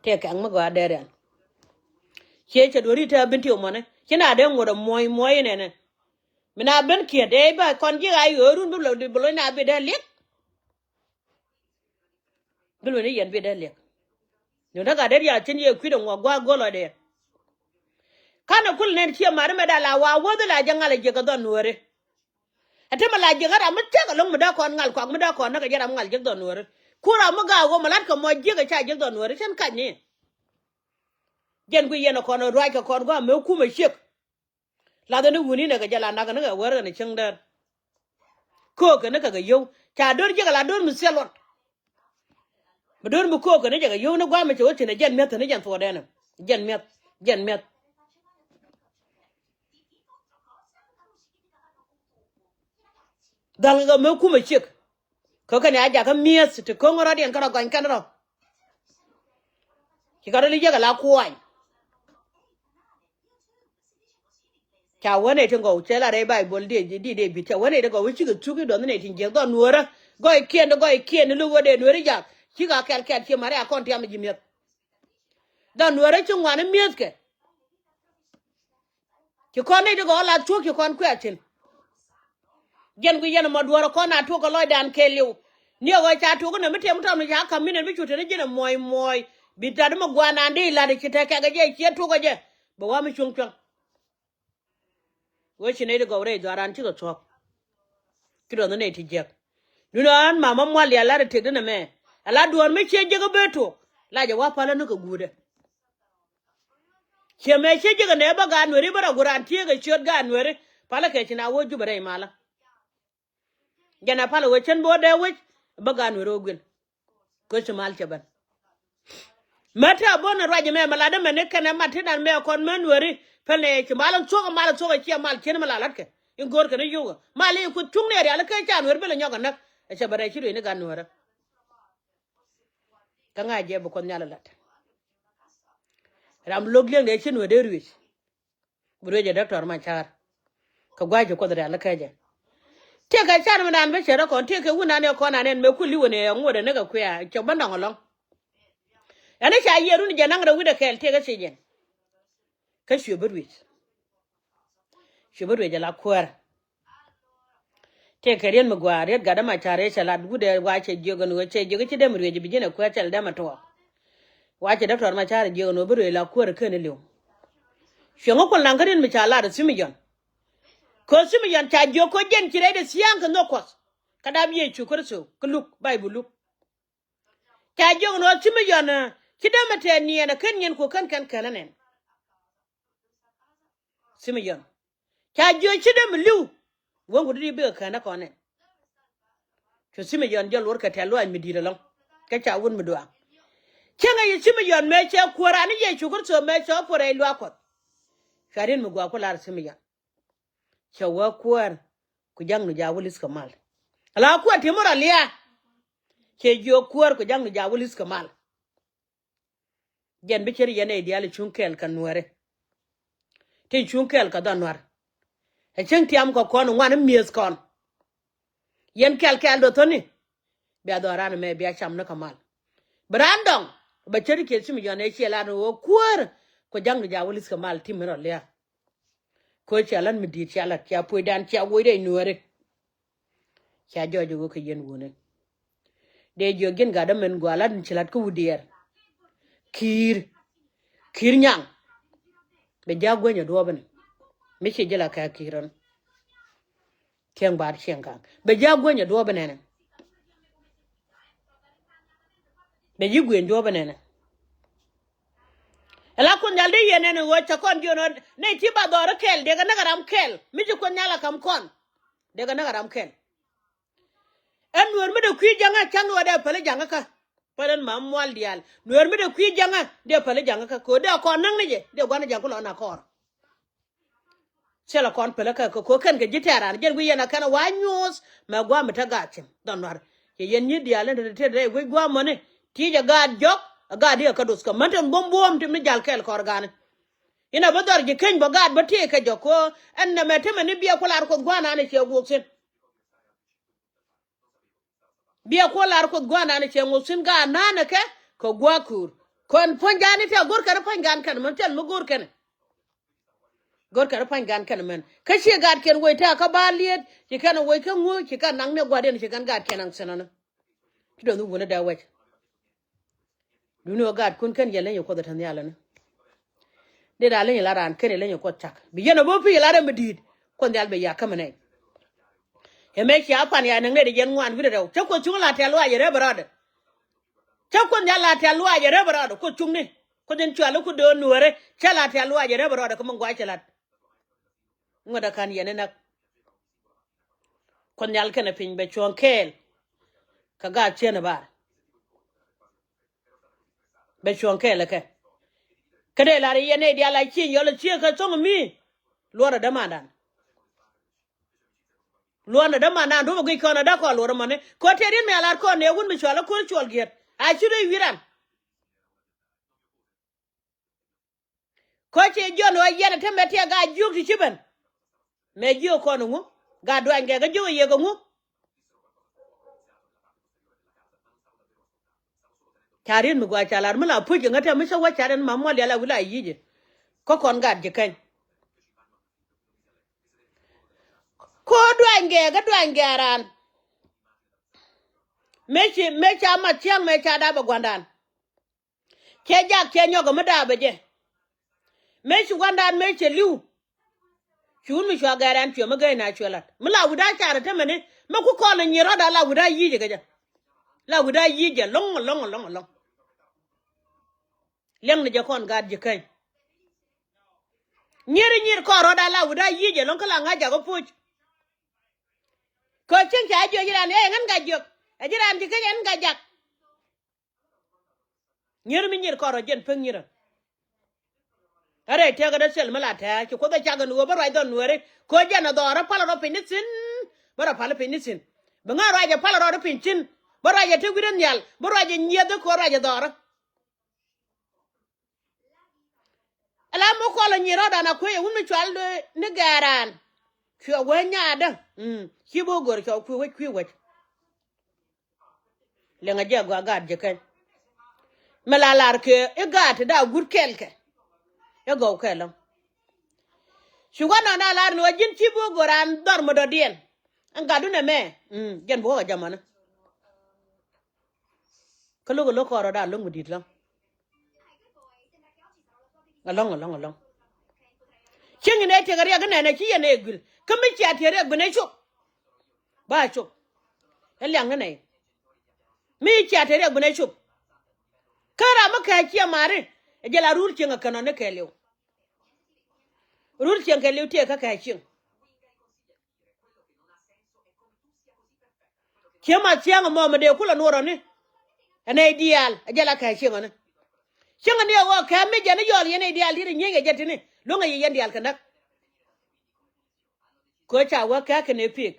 Tëë kɛŋ mi gɔaa dee rial. Ciɛ cɛ duɔ̱ri te a bin ti ɣä mɔni ci na dee ŋuɔ̱t ɛ muɔ̱ɔ̱c muɔ̱ɔ̱c inɛnɛ. Mi na ben kiɛ dee ba kɔn ji̱ ɣa̱c ɣöö run bi lo̱c bi lo̱c na bi dee liɛk. Bi luɔ̱c ni yɛn bi dee liɛk. Ni däk a dee rial cin yɛ kui̱dɛ ŋuɔ gua̱a̱k go̱l ɔ dee. Ka̱n ɛ kul nɛn ciɛ mat mɛ da la wa wäth la jɛ ŋal ɛ jiɛk ɛ dhɔn nuääri. Ɛ te mɛ la jiɛk ɛ ram mi tëk ɛlɔ̱ŋ mi dee kɔn ŋal kuak mi dee kɔn näk ɛ jɛ ram ŋal jiɛk dhɔn nuääri. Ku ram mi gaak ɣöö mɛ la̱t kɛ mɔ jiɛk ɛ ca jiɛk dhɔn nuääri cɛn kac ni. Jɛn gui yɛn ɛ kɔn ɛ ruac kɛ kɔn gua̱a̱k mɛ kumɛ ciek. Lathɛ ni wuni nɛ kɛ jɛ la nak ni kɛ wär kɛ ni cieŋ dɛr. Köökɛ ni kɛ kɛ yio̱w ca do̱r jiäk ala do̱r mi thiɛl luɔt. Mi do̱r mi köökɛ ni jɛ kɛ yio̱w ni gua̱a̱mɛ cɛ wä thi̱n ɛ jɛn mi̱eth thi̱n ɛ jɛn thuɔɔdɛn ɛ jɛn mi̱eth jɛn mi̱eth. Dhal kɛ mëë kumɛ ciek. Kä kɛn ya jakä mi̱eth ti ko̱ŋ rɔ̱diɛn kärɔ gɔny kɛn rɔ. Ci kärɔ li jiäk ala kuany. Ca wä nɛy tin gɔw cɛ la rɛy Baibol di di di bit ca wä nɛy tin gɔw wä cikɛ thuk i̱ duɔth nɛy tin jiɛk dhɔn nuɔrä. Gɔy kiɛn di gɔy kiɛn di luk wä dee nuɔrä jak. Cikɛ a kɛl kɛl ci mari a kɔn tiam ji̱ mi̱eth. Dhɔn nuɔrä ci ŋuan i̱ mi̱ethkɛ. Ci kɔn nɛy tin gɔw la thuɔ̱k ci kɔn kuɛ a thi̱n. Jɛn gui yɛn ɛmɔ duɔ̱ɔ̱r ɛ kɔn a tuɔk kɛ lɔcdan kɛɛliw. Ni ɛ ɣöö ca tuɔk inɛ mi tiɛm tɔm ni ca ka̱m min ɛn mi cu teni ji̱n ɛ muɔ̱ɔ̱c muɔ̱ɔ̱c bi tat mi gua̱a̱r naan dee la̱t ɛ ci tɛk kɛkɛ jɛ ciɛ tuɔk ɛ jɛ. Bɛ wa̱a̱ mi cuäŋ cuäŋ. Wee ci nɛy ti gɔw rɛy dhɔaaran cikɛ thuɔ̱k. Ci duɔth ni nɛy ti jiäk. Duundɛ ɣän mamä mual ya la̱t ɛ tëkdä nɛmɛ. Ɛ la duɔ̱ɔ̱r mi ciɛ jiäk ɛ bee tuɔk la jɛ wa̱a̱ palä ni kɛ guutdɛ. Ciɛ mɛ ciɛ jiäk ɛ nɛ bä gaat nueri bä rɔ guran tieek ɛ ciöt gaat nueri. Palä kɛ ci na wä Jubɛ rɛy malä. Jɛn a pal ɛ wee cän bi wä dee wec bä gaat nueri wä guil. Kä ci mal cɛ ben. Mɛ te a bon ruac ɛmɛ mɛ lat ɛmɛ ni kɛnɛ mat ti dan mɛ kɔn mɛ nueri. Pɛl nɛ ci mal in thuɔk mal in thuɔk ɛ ciɛ mal cien mɛ la latkɛ in go̱o̱r kɛn in yio̱wä mal in kuth cuŋ ni ɛ rial in kee ca nueri bi lɛ nyɔk ɛ näk. Ɛ cɛ bɛ rɛy ci ruec ni gaat nueri. Kä ŋa̱c jɛ bi Kuoth Nhial ɛ lat. Ram lo̱k liɛŋdɛ ci nueri dee ruec. Bi ruec ɛ Doctor Machar. Kɛ gua̱c ci Kuoth rial kɛ jɛ. Tiek kɛ can mi naan bi cɛ rɔ kɔn tiek kɛ wun naan ɛ kɔn naan ɛn mëë kul i̱ wun ɛ ŋuɔt ɛ ni kɛ kuia cɛ bä nɔŋ ɛlɔ̱ŋ. Ɛn i̱ ca yiëë run jɛ naŋ rɛ wi̱cdɛ kɛɛl tiek kɛ ci jɛn. Kä cuɛ bi ruec. Cuɛ bi ruec ɛ la kuäär. Tëë kɛ riet mi gua̱a̱r riet gat dämacar ëë cɛ lat wut ɛ wa cɛ jiök ɛn ɣöö cɛ jiök i̱ ci dee mi ruëëc bi ji̱n ɛ kuäär cɛ lɛ dee mi tuɔɔk. Wa cɛ Doctor Machar jiök ɛn ɣöö bi ruëëc la kuäär ɛ keni li̱w. Cuɛ ŋä kuɔl naŋ kä riet mi ca lat ɛ Thimijon. Kɛ Thimijon ca jiök kä jɛn ci rɛydɛ thia̱a̱ŋ kɛ nhök Kuɔth. Kä dap Yecu Kritho kä Luk Baibul Luk. Ca jiök ɛn ɣöö Thimijon ɛ ci dee mi tɛɛr niɛɛn ɛ ken nyin ku kän kɛn kɛn ɛ nɛn. Thimijon. Ca jiök ci dee mi li̱w. Wäŋ ku di bikɛ kän ɛ kɔn nɛn. Cu Thimiɔn jɛ luɔr kɛ tɛ̈th lɔaac mi di̱i̱t ɛlɔ̱ŋ. Kä ca wut mi duaŋ. Cäŋ ɛ yɛ Thimiɔn mëë cɛ kuäär an i̱ Yecu Kritho mëë cɛ puɔr rɛy luaak Kuɔth. Cua riet mi gɔaa ku lar Thimiɔn. Cɛ wä kuäär ku ja̱ŋ nu ja̱ wä li̱th kɛ mal. Ala kuäär ti mi rɔ lia̱a̱. Cɛ jiök kuäär ku ja̱ŋ nu ja̱ wä li̱th kɛ mal. Jɛn bi cär yɛn nɛy diaal cuŋ kɛɛl kɛ Nuääri. Tin cuŋ kɛɛl kɛ dhɔn Nuäär. Ɛ cäŋ tiam kɛ kɔn ŋuan mi̱eth kɔn. Yɛn kɛl kɛl dɔ thoni. Bia dhɔran mɛ bia cam ni kɛ mal. Bi ran dɔŋ bɛ cär kiɛ Thimiɔn ɛ ciɛ lat ni ɣöö kuäär ku ja̱ŋ ni ja̱ wä li̱th kɛ mal ti mi rɔ lia̱a̱. Kɛ ɣöö cia lat mi di̱i̱t cia lat cia puɔ̱cdan cia woc rɛy Nuääri. Cia jɔɔc ɣöö kɛ yɛn wuni. Dee jiök ji̱n gat dämɛn gɔaa lat ni ci lat kä wut diɛɛr. Ki̱i̱r. Ki̱i̱r nyaŋ. Bɛ ja̱a̱k guänyɛ duɔ̱ɔ̱p ɛn. Mi ci ji̱ la kɛ ki̱i̱r ɛn. Cieŋ baar cieŋ ka̱a̱k bɛ ji̱ a guäny a duɔ̱ɔ̱p ɛnɛnɛ. Bɛ ji̱ guëny duɔ̱ɔ̱p ɛnɛnɛ. Ɛ la Kuoth Nhial dee yɛn ɛn ɣöö cɛ kɔn jiön ɣöö nɛy ti ba dhɔr kɛl dee kɛ näk a ram kɛl mi ci Kuoth Nhial a ka̱m kɔn. Dee kɛ näk a ram kɛl. Ɛn Nuäär mi dee kui̱ ja̱ŋä ca̱ŋ ɣöö dee päl ja̱ŋä kä. Päl ɛn ma mual diaal Nuäär mi dee kui̱ ja̱ŋä dee päl ja̱ŋä kä kɛ ɣöö dee kɔn näk ni jɛ dee gua̱n ja̱ŋ ku lɔ na kɔɔr. Thilɛ kɔn pälä kä kɛ ko̱ kɛn kɛ ji̱ tɛ̈ran jɛn wi̱i̱ yɛn a kɛn a wa nyuuth mɛ gua̱a̱m mi te gaat cin dhɔn Nuäär. Cɛ yɛn nyi̱ diaal in te te rɛy wec gua̱a̱m mɔni ti̱i̱c a gaat jɔk a gaat i̱ a kä doth kä män tin buɔ̱m buɔ̱ɔ̱m ti mi jal kɛɛl kɔr gaani. In a bä dhɔr ji̱ keny bä gaat bä tëë kɛ jɔk ko̱ ɛn nɛmɛ te mɛ ni biɛ ku lar Kuoth gua̱a̱r naan ɛ ciɛ guɔk thi̱n. Biɛ kuɔ lar Kuoth gua̱a̱r naan cɛ ŋuɔth thi̱n gaat na̱a̱nɛ kɛ kɛ gua̱a̱ köör. Kɔn puɔ̱ny gaan i̱ tɛ̈ go̱r kɛn puɔ̱ny gaan kɛn mɛn thil mi go̱r kɛn. Go̱r kɛn puɔ̱ny gaan kɛn mɛn kä ciɛ gaatkiɛn wec tɛ̈ kä ba liet ci kɛn wec kä ŋuɔ̱c ci kɛn naŋ ni gua̱a̱rdiɛn ci kɛn gaatkiɛn naŋ thi̱n ɔnɔ. Ci dɔ̱ŋ wuni dee wec. Duuni ɣöö gaatkun ken yɛ leny ɛ Kuoth ɛ te nhial ɛn. Dee daa leny ɛ la raan ken yɛ leny ɛ Kuoth cak bi yɛn ɛ bä pi̱c ɛ la rɛm mi di̱i̱t. Kuoth nhial bɛ ya̱ kämɛ nɛy. Ɛ mëë cia pan ya nɛŋ nɛy dee yɛn ŋuan wi̱cdɛ rɛw cä Kuoth cuŋ la tɛ̈th luaac ɛ rɛp ɛ rɔɔdɛ. Cä Kuoth nhial la tɛ̈th luaac ɛ rɛp ɛ rɔɔdɛ Kuoth cuŋni. Kuoth in cual i̱ ku do̱o̱n nuäärä cä la tɛ̈th luaac ɛ rɛp ɛ rɔɔdɛ kä mi gua̱a̱c cɛ la̱t. Ŋuɔ̱t ɛ ka̱n yɛn inäk. Kuoth nhial kɛnɛ piny bɛ cuɔ̱ɔ̱ŋ kɛɛl. Kɛ gaat cieen ɛ bar bɛ cuɔ̱ɔ̱ŋ kɛɛl ɛ kɛ. Kä dee lar yɛn nɛy diaal a cieŋ yɔl ɛ cieŋ kɛ thoŋ mi. Luɔrɛ dämandan. Luɔrɛ dämandan duɔ̱p ɛ guic kɔn ɛ däk kɔn luɔrɛ mɔni kɛ ɣöö tëë riet mi a lar kɔn nɛ wun mi cual ɛ ko̱r cuɔl giɛt a ci rɛy wi̱i̱ ran. Kä ci jiɔn ɣä yɛn ɛ te mɛ tiɛ gaat jiök ti ci ben. Mɛ jiök kɔn ŋu? Gaat duany kɛ kä jiök ɛ yek ɛ ŋu? Ca riet mi gua̱a̱ ca lar mi la puc kɛ ŋä te mi cä wä ca den ma mual yal a wi̱l a yic ɛ. Kä kɔn gaat ji̱ kɛny. Ko duany kɛ kä duany kɛ raan. Mëë ci mëë ca mat ciaŋ mëë ca dap ɛ gua̱ndan. Cɛ jak cɛ nyɔk mi daapɛ jɛ. Mëë ci gua̱ndan mëë cɛ li̱w. Cuun mi cua gɛr ɛn cuɛ mi gɛy na cuɛ lat mi la wi̱da carɛ temɛ ni mi ku kɔl in nyi rɔɔda la wi̱da yi̱c kɛ jɛ. La wi̱da yi̱c jɛ lɔŋ lɔŋ lɔŋ lɔŋ. Liɛŋ ni jɛ kɔn gaat ji̱ käny. Nyir nyir kɔn rɔɔda la wi̱da yi̱c jɛ lɔŋ kä la ŋa̱c jak kä puc. Kɛ cieŋ ca jiök ji̱ raan ɛ ŋän ŋa̱c jiök ɛ ji̱ raan ji̱ käny ɛn ŋa̱c jak. Nyir mi nyir kɔn rɔ jiɛn pek nyirä. Ɛ rɛy tëëkä dee thil mi la tɛ̱̈ɛ̱̈ ci Kuoth ɛ cak ɛn ɣöö bä ruac dhɔn nueeri kɛ ɣöö jɛn ɛ dhɔɔrä palä rɔ piny ni thi̱n. Bä rɔ palä piny ni thi̱n. Bi ŋa̱ ruac ɛ palä rɔ piny thi̱n. Bä ruac ɛ te wi̱rä nhial bä ruac ɛ nyieth kɛ ɣöö ruac ɛ dhɔɔrä. Ala mi kɔl ɛ nyi rɔɔdan a kuec ɛ wun mi cual ni gɛɛran. Cuɛ wee nyaadä. Ci bi wä go̱r cɔw kui̱ wec kui̱ wec. Liɛŋɛ jɛ gɔaa gaat ji̱ kɛn. Mi la lar kɛ i̱ gaat ti da̱a̱ guut kɛɛl kɛ. I̱ gɔw kɛɛl lɔ̱ŋ. Ci wä nɔn a lar ni wä ji̱n ci bi wä go̱r an dhɔr mi dɔ̱diɛn. Ɛn gatdu nɛmɛ jɛn bi wä kɛ jamani. Kä lo̱k ɛ lo̱k kɔɔr rɔɔdan lo̱ŋ mi di̱i̱t lɔ̱ŋ. Alɔ̱ŋ alɔ̱ŋ alɔ̱ŋ. Cieŋ in ɛ tiɛk riɛk inɛnɛ ci yɛn ɛ guil kä mi cia tiɛk riɛk binɛ cop. Ba cop. Ɛ liaŋ inɛ mi cia tiɛk riɛk binɛ cop. Kä ram mi kɛ ciɛ mari ɛ jɛ la rur cieŋ ɛ kɛn ɔ ni kɛɛliw. Rur cieŋ kɛɛliw tiɛk kä kɛ cieŋ. Ciɛ ma thia̱a̱ŋ ɛmɔ mi dee kulɛ nuɔrɔni. Ɛ nɛy diaal ɛ jɛ la kɛ cieŋäni. Cieŋäni ɛ ɣɔɔ kɛ mi jɛn i̱ yɔl yɛn nɛy diaal di̱t i̱ nyieny kɛ jɛ ti̱ni luäŋɛ yɛ yɛn diaal kɛ näk. Kɛ ɣöö ca wä kɛ kɛn ɛ pi̱i̱k.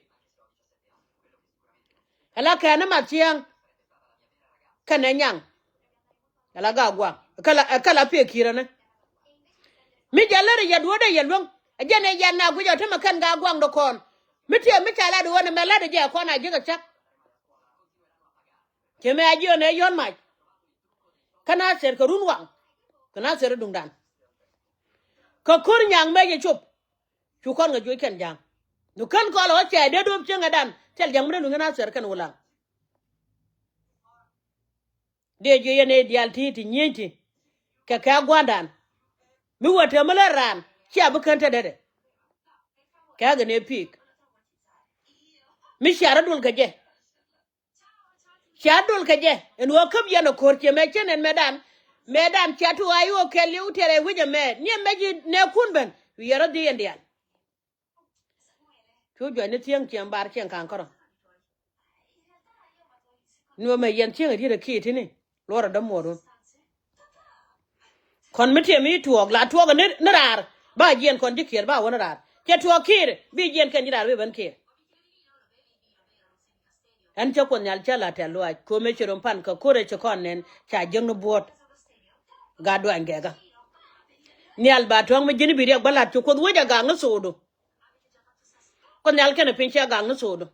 Ɛ la kɛn i̱ ma thia̱a̱ŋ kɛn ɛ nyaŋ. Ɛ la gak guaŋ ɛ kɛ la pi̱i̱k ki̱i̱rä ni. Mi jɛ lär yɛ duɔ̱ɔ̱dɛ yɛ luäŋ ɛ jɛn ɛ yɛn na guic ɔ tämɛ kɛn gak guaŋ dɔ kɔn. Mi tiɛɛ mi ca lat ɣöö nɛ mɛ lat ɛ jɛ ɛ kɔn a ji̱ kɛ cak. Cɛ mɛ a jiɔn ɛ yɔ̱n mac. Kä na thɛr kɛ run waŋ kɛ na thɛr duŋdan. Kɛ ko̱r nyaŋ mɛ jɛ cop. Cu kɔn kɛ juɔc kɛn ja̱a̱ŋ. Nu kän kɔl ɣä cɛ dee do̱p cieŋɛ dan thil ja̱ŋ mi dee luŋ kɛ na thɛr kɛn wulaŋ. Dee jiɔ yɛn ëë diaal ti ti nyieny ti kɛ kɛ gua̱ndan. Mi wä te mi lät raan cia bi kän te dee dee kɛ ɣä gɛ nɛ pi̱i̱k. Mi cia rɔ dul kɛ jɛ. Cia dul kɛ jɛ ɛn ɣöö käp yɛn ɛ ko̱r ciɛ mɛ cien ɛn mɛtdan. Mɛtdan cia ti ɣɔaa i̱ ɣöö kɛl i̱ wä tiɛɛr ɛ wi̱c ɛmɛ niɛ mɛ ji̱ nɛɛkun ben wi̱i̱ yɛn rɔ dhiec yɛn diaal. Cu juɔc ni thieŋ ciɛŋ bar ciɛŋ ka̱ŋ kärɔ̱. Nuɔmɛ yɛn thieŋ ɛ riet ɛ kiɛ ti̱ni luɔrɛ dämuɔɔrun. Kɔn mi tiɛm i̱ tuɔɔk la tuɔɔk ni raar ba jiɛn kɔn ji̱ kiɛɛr ba wä ni raar cɛ tuɔɔk kiɛɛr bi jiɛn kɛn ji̱ raar bi ben kiɛɛr. Ɛn cä kuoth nhial cä la tɛ̈th luaac ko̱mɛ ci rom pan kɛ ko̱rɛ ci kɔn nɛn ca jiäk ni buɔ̱ɔ̱t. Gat duany gɛkä nhial ba tuɔ̱ŋ mi ji̱n i̱ bi riɛk bä la̱t ci kuoth wec a gak ni thokdu. Kuoth nhial kɛnɛ piny cɛ gak ni thokdu.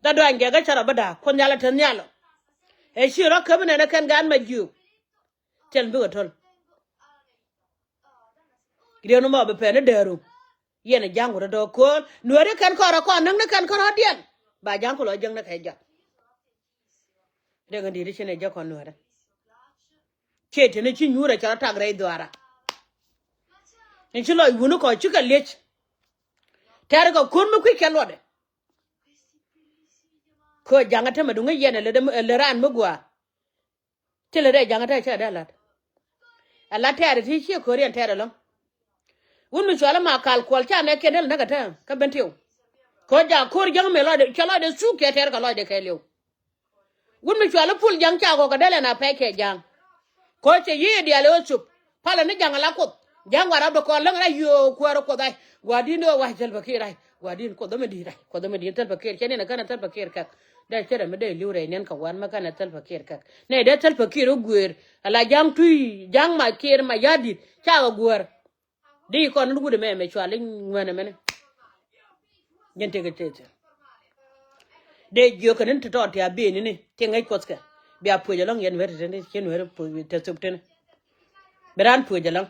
Gat duany gɛkä cä rɔ bä da̱a̱k kuoth nhial a te nhial ɔ. Ɛ ci rɔ käp inɛn ɛ kɛn gan ma jiök. Thil bikɛ töl. Riɛn mɔ bi pɛn ni dääru. Yɛn ɛ ja̱ŋ wut ɛ dɔ̱k ko̱o̱l nueeri kɛn kɔn rɔ kɔn näk ni kɛn kärɔ̱diɛn. Ba ja̱ŋ ku lɔ jäŋ ni kɛ jɔt. Dee kɛ di̱t i̱ ci ni jɛ kɔn nueeri. Ciɛ tini ci nyuurɛ cɛ rɔ tak rɛy dhuaara. Ni ci lɔc wuni kɔ cikɛ liec. Tɛr kɛ ko̱n mi kui̱c kɛ luɔtdɛ. Kɛ ja̱ŋ ɛ tämɛ duŋ i̱ yɛn ɛ lät raan mi gua̱a̱. Thilɛ rɛy ja̱ŋ ɛ tɛ̈ cä dee la̱t. Ɛ la̱t tɛɛrɛ ti ciɛ ko̱riɛn tɛɛrɛ lɔ̱ŋ. Wun mi cual ma kal kuɔl ca nɛ kiɛn dee lɛ näk ɛ tɛ̈ kä ben tiw. Kɛ ɣöö ja̱ ko̱r jäŋ mëë lɔcdɛ cɛ lɔcdɛ thuk kiɛ tɛɛr kɛ lɔcdɛ kɛɛliw. Wun mi cual pul ja̱ŋ ca ɣɔk ɛ dee lɛ na pɛc kɛ ja̱ŋ. Kɛ ɣöö cɛ yiëë diaal ɛ ɣöö cop. Palä ni ja̱ŋ ala kuoth ja̱ŋ warap dɔ̱ kɔn läŋ rɛy yio̱o̱ kuäärä kuoth ay. Gua̱di̱n ɣöö wa̱c Thälpä Kiir ay gua̱di̱n kuoth ɣä mi di̱i̱t ay kuoth ɣä mi di̱i̱t Thälpä Kiir cɛ niɛn ɛ känɛ Thälpä Kiir kɛk. Dee cärɛ mi dee li̱w rɛy niɛn kɛ wan mi känɛ Thälpä Kiir kɛk nɛy dee Thälpä Kiir ɣä guëër. Ala ja̱ŋ tui̱ ja̱ŋ ma Kiir ma ya̱di̱t ca ɣä guäär. Di kɔn ni wut ɛmɛ mɛ cual i̱ ŋuɛn ɛmɛni. Jɛn tëkɛ tëë thi̱n. Dee jiök kɛ ni ti tɔɔt ti a bi̱i̱ni ni ti ŋäc kuɔthkɛ. Bia puec ɛlɔ̱ŋ yɛn weri tini ci nueri puec te thop tini. Bi raan puec ɛlɔ̱ŋ.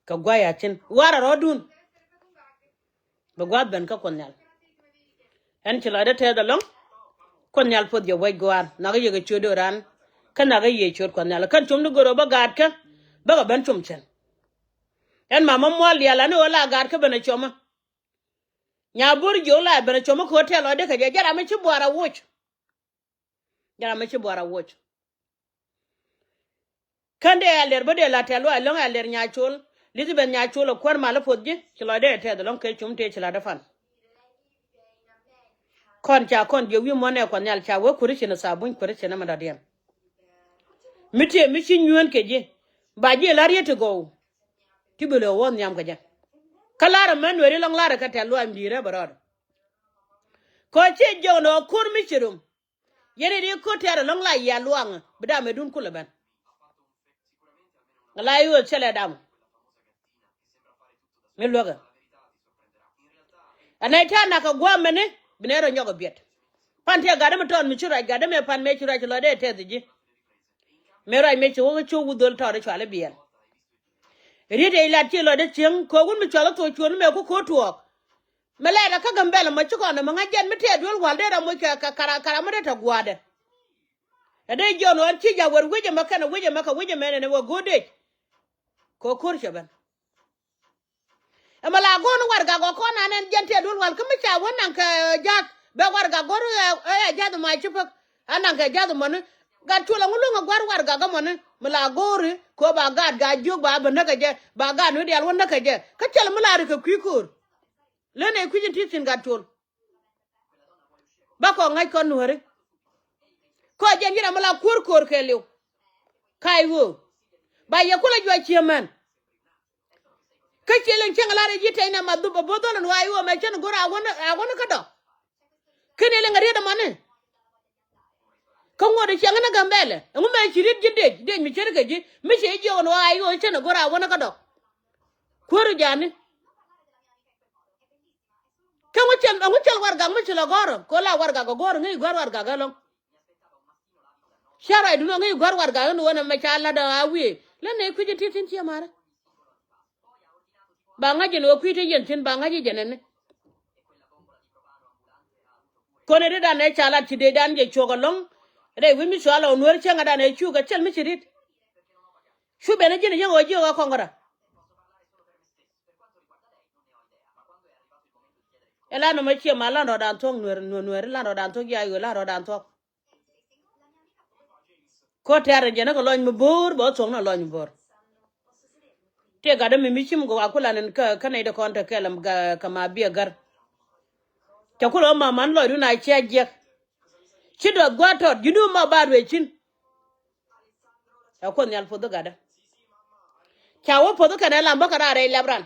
Kɛ gua̱a̱c a cin warɛ rɔ̱dun. Bi gua̱a̱th ben kä kuɔth nhial. Ɛn ci lɔcdä tɛth ɛlɔ̱ŋ. Kuɔth nhial puɔth jɛ wec gua̱a̱r nhɔakä yɛ kɛ ciöt do̱ran. Kä nhɔakä yɛ ciöt kuɔth nhial kän com ni gör ɣöö bä gaatkä. Bäkɛ ben com cɛn. Ɛn mamä mual diaal ani ɣöö la gaatkä ben a cɔmä. Nya bo̱r jiök la ben a cɔmä kɛ ɣöö tɛth lɔcdä kɛ jɛ jɛ ram mi ci buaar a woc. Jɛ ram mi ci buaar a woc. Kän dee Ɛldɛr bä dee la tɛ̈th luaac ɛlɔ̱ŋ Ɛldɛr Nyacol. Elizabeth Nyacol ɛ kuäär mal i̱ puɔth ji̱ ci lɔcdɛ ɛ tɛth ɛlɔ̱ŋ kɛ cum tëë ci la̱t ɛ pan. Kɔn ca kɔn jiök wi̱i̱ muɔ̱n ɛ kuɔth nhial ca wee kuäär i̱ cin ɛ thabuny kuäär i̱ cin ɛ mɛ dɔ̱diɛn. Mi tëë mi ci nyueen kɛ ji̱ ba ji̱ la̱r yet ti gɔw. Ti bi lɛ wä nhiam kɛ jɛ. Kä la̱r ɛmɛ nueeri ɛlɔ̱ŋ la̱r ɛ kɛ tɛ̈th luaac mi di̱i̱t rɛ bɛ rɔɔdɛ. Kɔ ciɛ jiök ni ɣä ko̱r mi ci rom. Yɛn in i̱ ko̱r tɛɛr ɛlɔ̱ŋ la yia luaŋ bi dam ɛ dun kulɛ ben. La i̱ ɣöö thilɛ dam. Mi luäkɛ. Ɛ nɛy tɛ̈r nak kɛ gua̱a̱mɛni bi nɛy rɔ nyɔk ɛ biɛt. Pan tëë gatdä mi tɔɔn mi ci ruac gatdä mëë pan mëë ci ruac ci lɔcdɛ ɛ tɛth ji̱. Mëë ruac mëë ci wä kä cio̱k wut dhol tɔɔt i̱ cual i̱ biɛl. Riet ɛ ilat ci lɔcdä cieŋ kɛ wun mi cual i̱ thok cuɔ̱n mëë ku ko̱r tuɔɔk. Mi lɛɛt ɛ kä Gambɛl ɛmɔ ci kɔn ɛmɔ ŋa̱c jɛn mi tɛɛt duel wal dee ram moc kɛ kɛ kara kara mi dee tɛ gua̱a̱dɛ. Ɛ dee jiɔn ɣän ci ja̱ wër wec ɛmɛ kɛnɛ wec ɛmɛ kɛ wec ɛmɛ nɛnɛ wä go̱o̱r dec. Kɛ ko̱r cɛ ben. Ɛmɛ la go̱o̱r ni warɛgak ɔ kɔn an ɛn jɛn tɛɛt duel wal kä mi ca wä naŋ kɛ ja̱th bɛ warɛgak go̱o̱r ɛ ja̱th ɛmɔ a ci pek. A naŋ kɛ ja̱th ɛmɔni gat col ɛŋu luäŋ ɛ gua̱r warɛgak ɛmɔni mi la go̱o̱ri kɛ ɣöö ba gaat gaa jiök ba bä näk kɛ jɛ ba gaat ni diaal wä näk kɛ jɛ kä cɛl mi la ri kɛ kui̱ ko̱o̱r. Lën ɛ kui̱c in ti thi̱n gat col. Ba kɔ ŋa̱c kɔn nuääri. Kɔ jɛn ji̱n ram mi la kuäär ko̱o̱r kɛɛliw. Ka̱a̱c ɣöö ba yɛ kulɛ juac ciëmän. Kä ciɛ liŋ cieŋ lar i̱ ji̱ tɛy nɛ ma dhup a bo̱o̱th dhɔl in wa̱a̱ i̱ ɣöö mɛ cän go̱r a wän, a wän kä dɔ̱. Kä ni liŋ a riet ɛmɔni. Kä ŋuɔ̱t i̱ ciɛŋ ni Gambɛlɛ ɛŋu mɛ ci riet ji̱ dec, dec mi ce̱tkɛ ji̱ mi ci jiɔk in wa̱a̱ i̱ ɣöö cän go̱r a wän kä dɔ̱. Kuäär i̱ ja̱a̱ni. Kä ŋu cɛl, ŋu cɛl warɛgak mi ci lɔ gɔ̱rä kɛ la warɛgak a gɔ̱rä ŋäc gua̱r warɛgak ɛlɔ̱ŋ. Cia ruacdun ɔ ŋäc gua̱r warɛgak ni wänɛ mɛ ca la̱t a wiee lä nɛ kui̱c in ti thi̱n ciɛ marä. Ba ŋa̱c in ɣöö kui̱c te yɛn thi̱n ba ŋa̱c i̱ jɛn ɛni. Kɔn ɛ riet dan ɛ ca lat ci dee dan jɛ cuɔk ɛlɔ̱ŋ. Rɛy wi̱c mi cua lɔ nuäär cäŋɛ dan ɛ cuk ɛ thil mi ci riet. Cu ben ɛ ji̱n ɛ yäŋ ɣöö jiök ɛ kɔŋ kä rɔ. Ɛ la nɔmɔ ciɛ ma lan rɔɔdan thuɔ̱k nuɛr, nuɛr, nuɛr lan rɔɔdan thuɔ̱k ya yio̱ lan rɔɔdan thuɔ̱k. Ko̱ tɛ̈r in jɛn kä lɔny mi bo̱o̱r bɛ wä thuɔ̱k ni lɔny mi bo̱o̱r. Tëë gatdä mi mi cim gɔaa kulan in kä, kä nɛy ti kɔn te kɛl kä ma biɛ gär. Cɛ kulɛ wä ma man lɔcdun a cia jiɛk. Ci duɔth gua̱a̱th tɔt ji̱n du ma ba ruëëc cin. Ɛ Kuoth Nhial poth i̱ gatdä. Ca wä poth i̱ kɛn ɛ lam bä kɛ raar rɛy lɛp ran.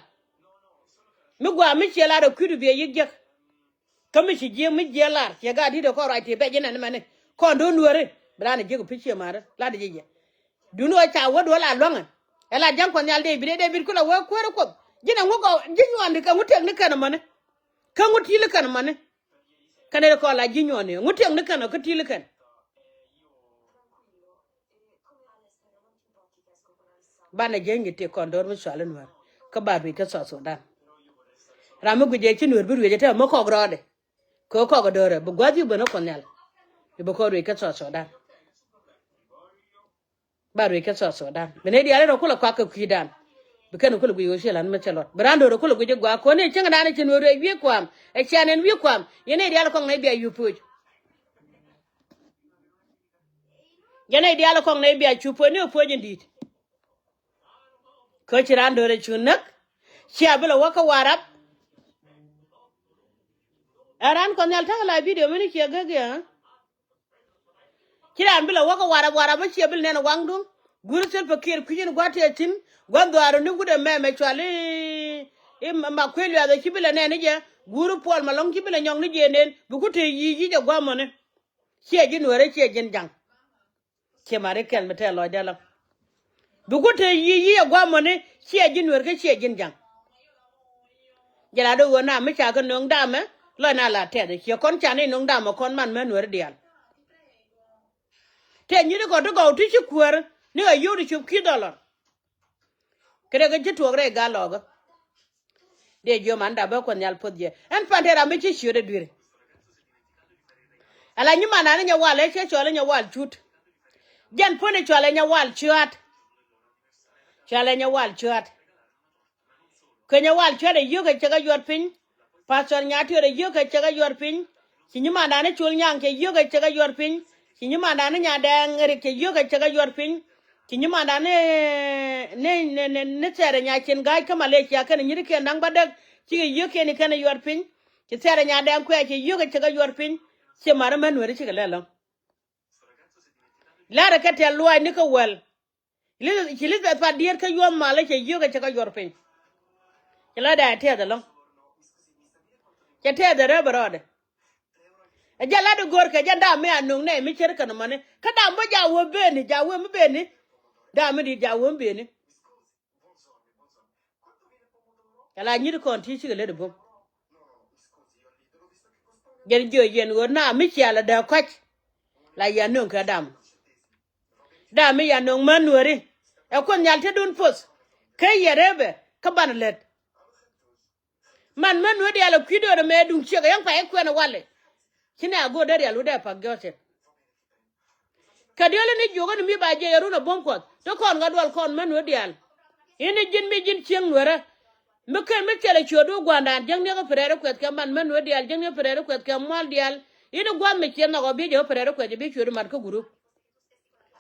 Mi gua̱a̱ mi ciɛ lar ɛ kui̱du biɛ yi̱k jiäk. Kä mi ci jiëë mi jiëë lar ciɛ gaat di̱t ɛ kɔn ruac tëë bɛc inɛn mɛni. Kɔn do̱n nuääri bi raan ɛ jiäk ɛ pi̱ cië ma̱a̱ri lat ɛ ji̱ jɛ. Duŋni ɣöö ca wä duɔl a luäŋɛ. Ɛ la ja̱ŋ Kuɔth Nhial Dee-bid ɛ Dee-bid kulɛ wee kuäärä Kuoth. Ji̱n ɛŋu gɔw ji̱ nyuɔɔn di kɛ ŋu tëk ni kɛn ɛmɔni. Kä ŋu ti̱i̱l kɛn ɛmɔni. Kɛn ɛ kɔn la ji̱ nyuɔɔn ni ŋu tëk ni kɛn ɔ kä ti̱i̱l kɛn. Banɛ jiɛc ŋi̱t tëë kɔn do̱r mi cual i̱ nuäär. Kä ba ruëc kä South Sudan. Ram mi guic ɛ ci nuäär bi ruëc ɛ te mi kɔk rɔɔdɛ. Kɛ kɔk ɛ do̱rɛ bi gua̱th yuk ben ɛ Kuɔth Nhial. I̱ bi kɔn ruëc kä South Sudan. Ba ruëc kä South Sudan bi nɛy diaal in rɔ kulɛ kuak kɛ kui̱dan. Bi kɛn kulɛ guic ɣöö ciɛ lan mi cɛ luɔt bi raan do̱rɛ kulɛ guic i̱ gua̱a̱k kɔn i̱ cieŋdan i̱ ci nuäär ruëc wi̱i̱ kuaam ɛ cian ɛn wi̱i̱ kuaam. Yɛn nɛy diaal kɔŋ nɛy bia yup pöc. Yɛn nɛy diaal kɔŋ nɛy bia cu puɔ̱ny ni ɛ puɔ̱ny in di̱i̱t. Kä ci raan do̱rɛ cu näk. Cia bi lɛ wä kä Warap. Ɛ raan Kuɔth Nhial ta̱k la bidio mini ciɛ gäk yɛ. Ci raan bi lɛ wä kä Warap, Warap mi ciɛ bi lɛ nɛn ɛ waŋdu. Guur Salva Kiir kui̱c in gua̱th tëë thi̱n. Gua̱th dhɔaar ni wut ɛmɛ mɛ cual i̱, i̱ ma kuëë luɛth ɛ ci bi lɛ nɛn ni jɛ. Guur Puɔl Malɔŋ ci bi lɛ nyɔk ni jɛ nen bi ku tëë yic yic ɛ gua̱a̱mɔni. Ciɛ ji̱ nuäärä ciɛ ji̱n ja̱ŋ. Ciɛ mari kɛl mi tɛɛ lɔcdɛ lɔ. Bi ku te yic yic ɛ gua̱a̱mɔni ciɛ ji̱ nueer kä ciɛ ji̱n ja̱ŋ. Jɛ la dee ɣöö na mi ca kɛ no̱o̱ŋ damɛ lɔc na la tɛth ciɛ kɔn ca ni no̱o̱ŋ damɛ kɔn man mɛ nueeri diaal. Tëë nyi̱t kɔn ti gɔw ti ci kuäär ni ɣä yio̱w ti cop ki̱th dhɔlɔr. Kɛ dee kɛ ji̱ tuɔɔk rɛy gal lɔɔkä. Dee jiöm an dap bä Kuɔth Nhial puɔth jɛ ɛn pan te ram mi ci ciöt ɛ dui̱ri. Ala nyimandan i̱ nyɛ wal ëë cɛ cɔl i̱ nyɛ wal cut. Jɛn puɔ̱n i̱ cɔl i̱ nyɛ wal cua̱t. Cɔl i̱ nyɛ wal cua̱t. Kɛ nyɛ wal cua̱t ɛ yio̱k ɛ cɛ kɛ yuɔt piny. Pastor Nyatiöt ɛ yio̱k ɛ cɛ kɛ yuɔt piny. Ci nyimandan i̱ Col Nyaŋ cɛ yio̱k ɛ cɛ kɛ yuɔt piny. Ci nyimandan i̱ Nyadɛɛŋ Rik cɛ yio̱k ɛ cɛ kɛ yuɔt piny. Ci nyimandan ni, ni, ni, ni, ni Thɛɛrɛ Nyacin Ga̱a̱c kä Malaysia kɛnɛ nyi̱rikiɛn da̱ŋ bädäk. Cikɛ yio̱kiɛn i̱ kɛnɛ yuɔt piny. Ci Thɛɛrɛ Nyadɛɛŋ Kuɛ̈ɛ̈ cɛ yio̱k ɛ cɛ kɛ yuɔt piny. Ci mari män nueeri cikɛ lɛ lɔ̱ŋ. La̱rä kɛ tɛ̈th luaac ni kä wäl. Ci Elizabeth Pat Diet kä yuɔth malä cɛ yio̱k ɛ cɛ kɛ yuɔr piny. Cɛ la da̱a̱ tɛth ɛlɔ̱ŋ. Cɛ tɛth ɛ rɛp ɛ rɔɔdɛ. Ɛ jɛ lat ɛ go̱o̱r kɛ jɛ da̱a̱ mi a no̱ŋ nɛy mi cär kɛn ɛmɔni kä da̱a̱ mi bä ja̱ wee beni ja̱ wee mi beni. Da̱a̱ mi di̱i̱t ja̱ wee mi beni. Cɛ la nyi̱t kɔn ti cikɛ lät ɛ bo̱m. Jɛn jiö yɛn ɣöö na mi cia la dee kɔc. La yɛn nöŋ kɛ dam. Dam mi yɛn nöŋ män nuääri. Ɛ Kuoth Nhial tetdun poth. Kä yɛ rep ɛ kä banɛ lät. Man män nuääri diaal ɛ kui̱ do̱r ɛmɛ duŋ ciek ɛ yäŋ pay ɛ kuɛn ɛ walɛ. Ci nɛ a go̱o̱r dee rial wut dee pak jɔɔcɛ. Kɛ diöl in i̱ jiök in mi ba jiɛc ɛ run ɛ buɔ̱m Kuɔth ti kɔn ɣä dual kɔn män nuääri diaal. In i̱ ji̱n mi ji̱n cieŋ nueerä. Mi ken mi thilɛ ciötdu gua̱a̱ndan jiäkni kä pɛrɛɛri kuɛth kɛ man män nuääri diaal jiäkni kä pɛrɛɛri kuɛth kɛ mual diaal. In i̱ gua̱th mi ciɛ nhɔk ɔ bi jɛ kä pɛrɛɛri kuɛth jɛ bi ciötdu mat kä gurup.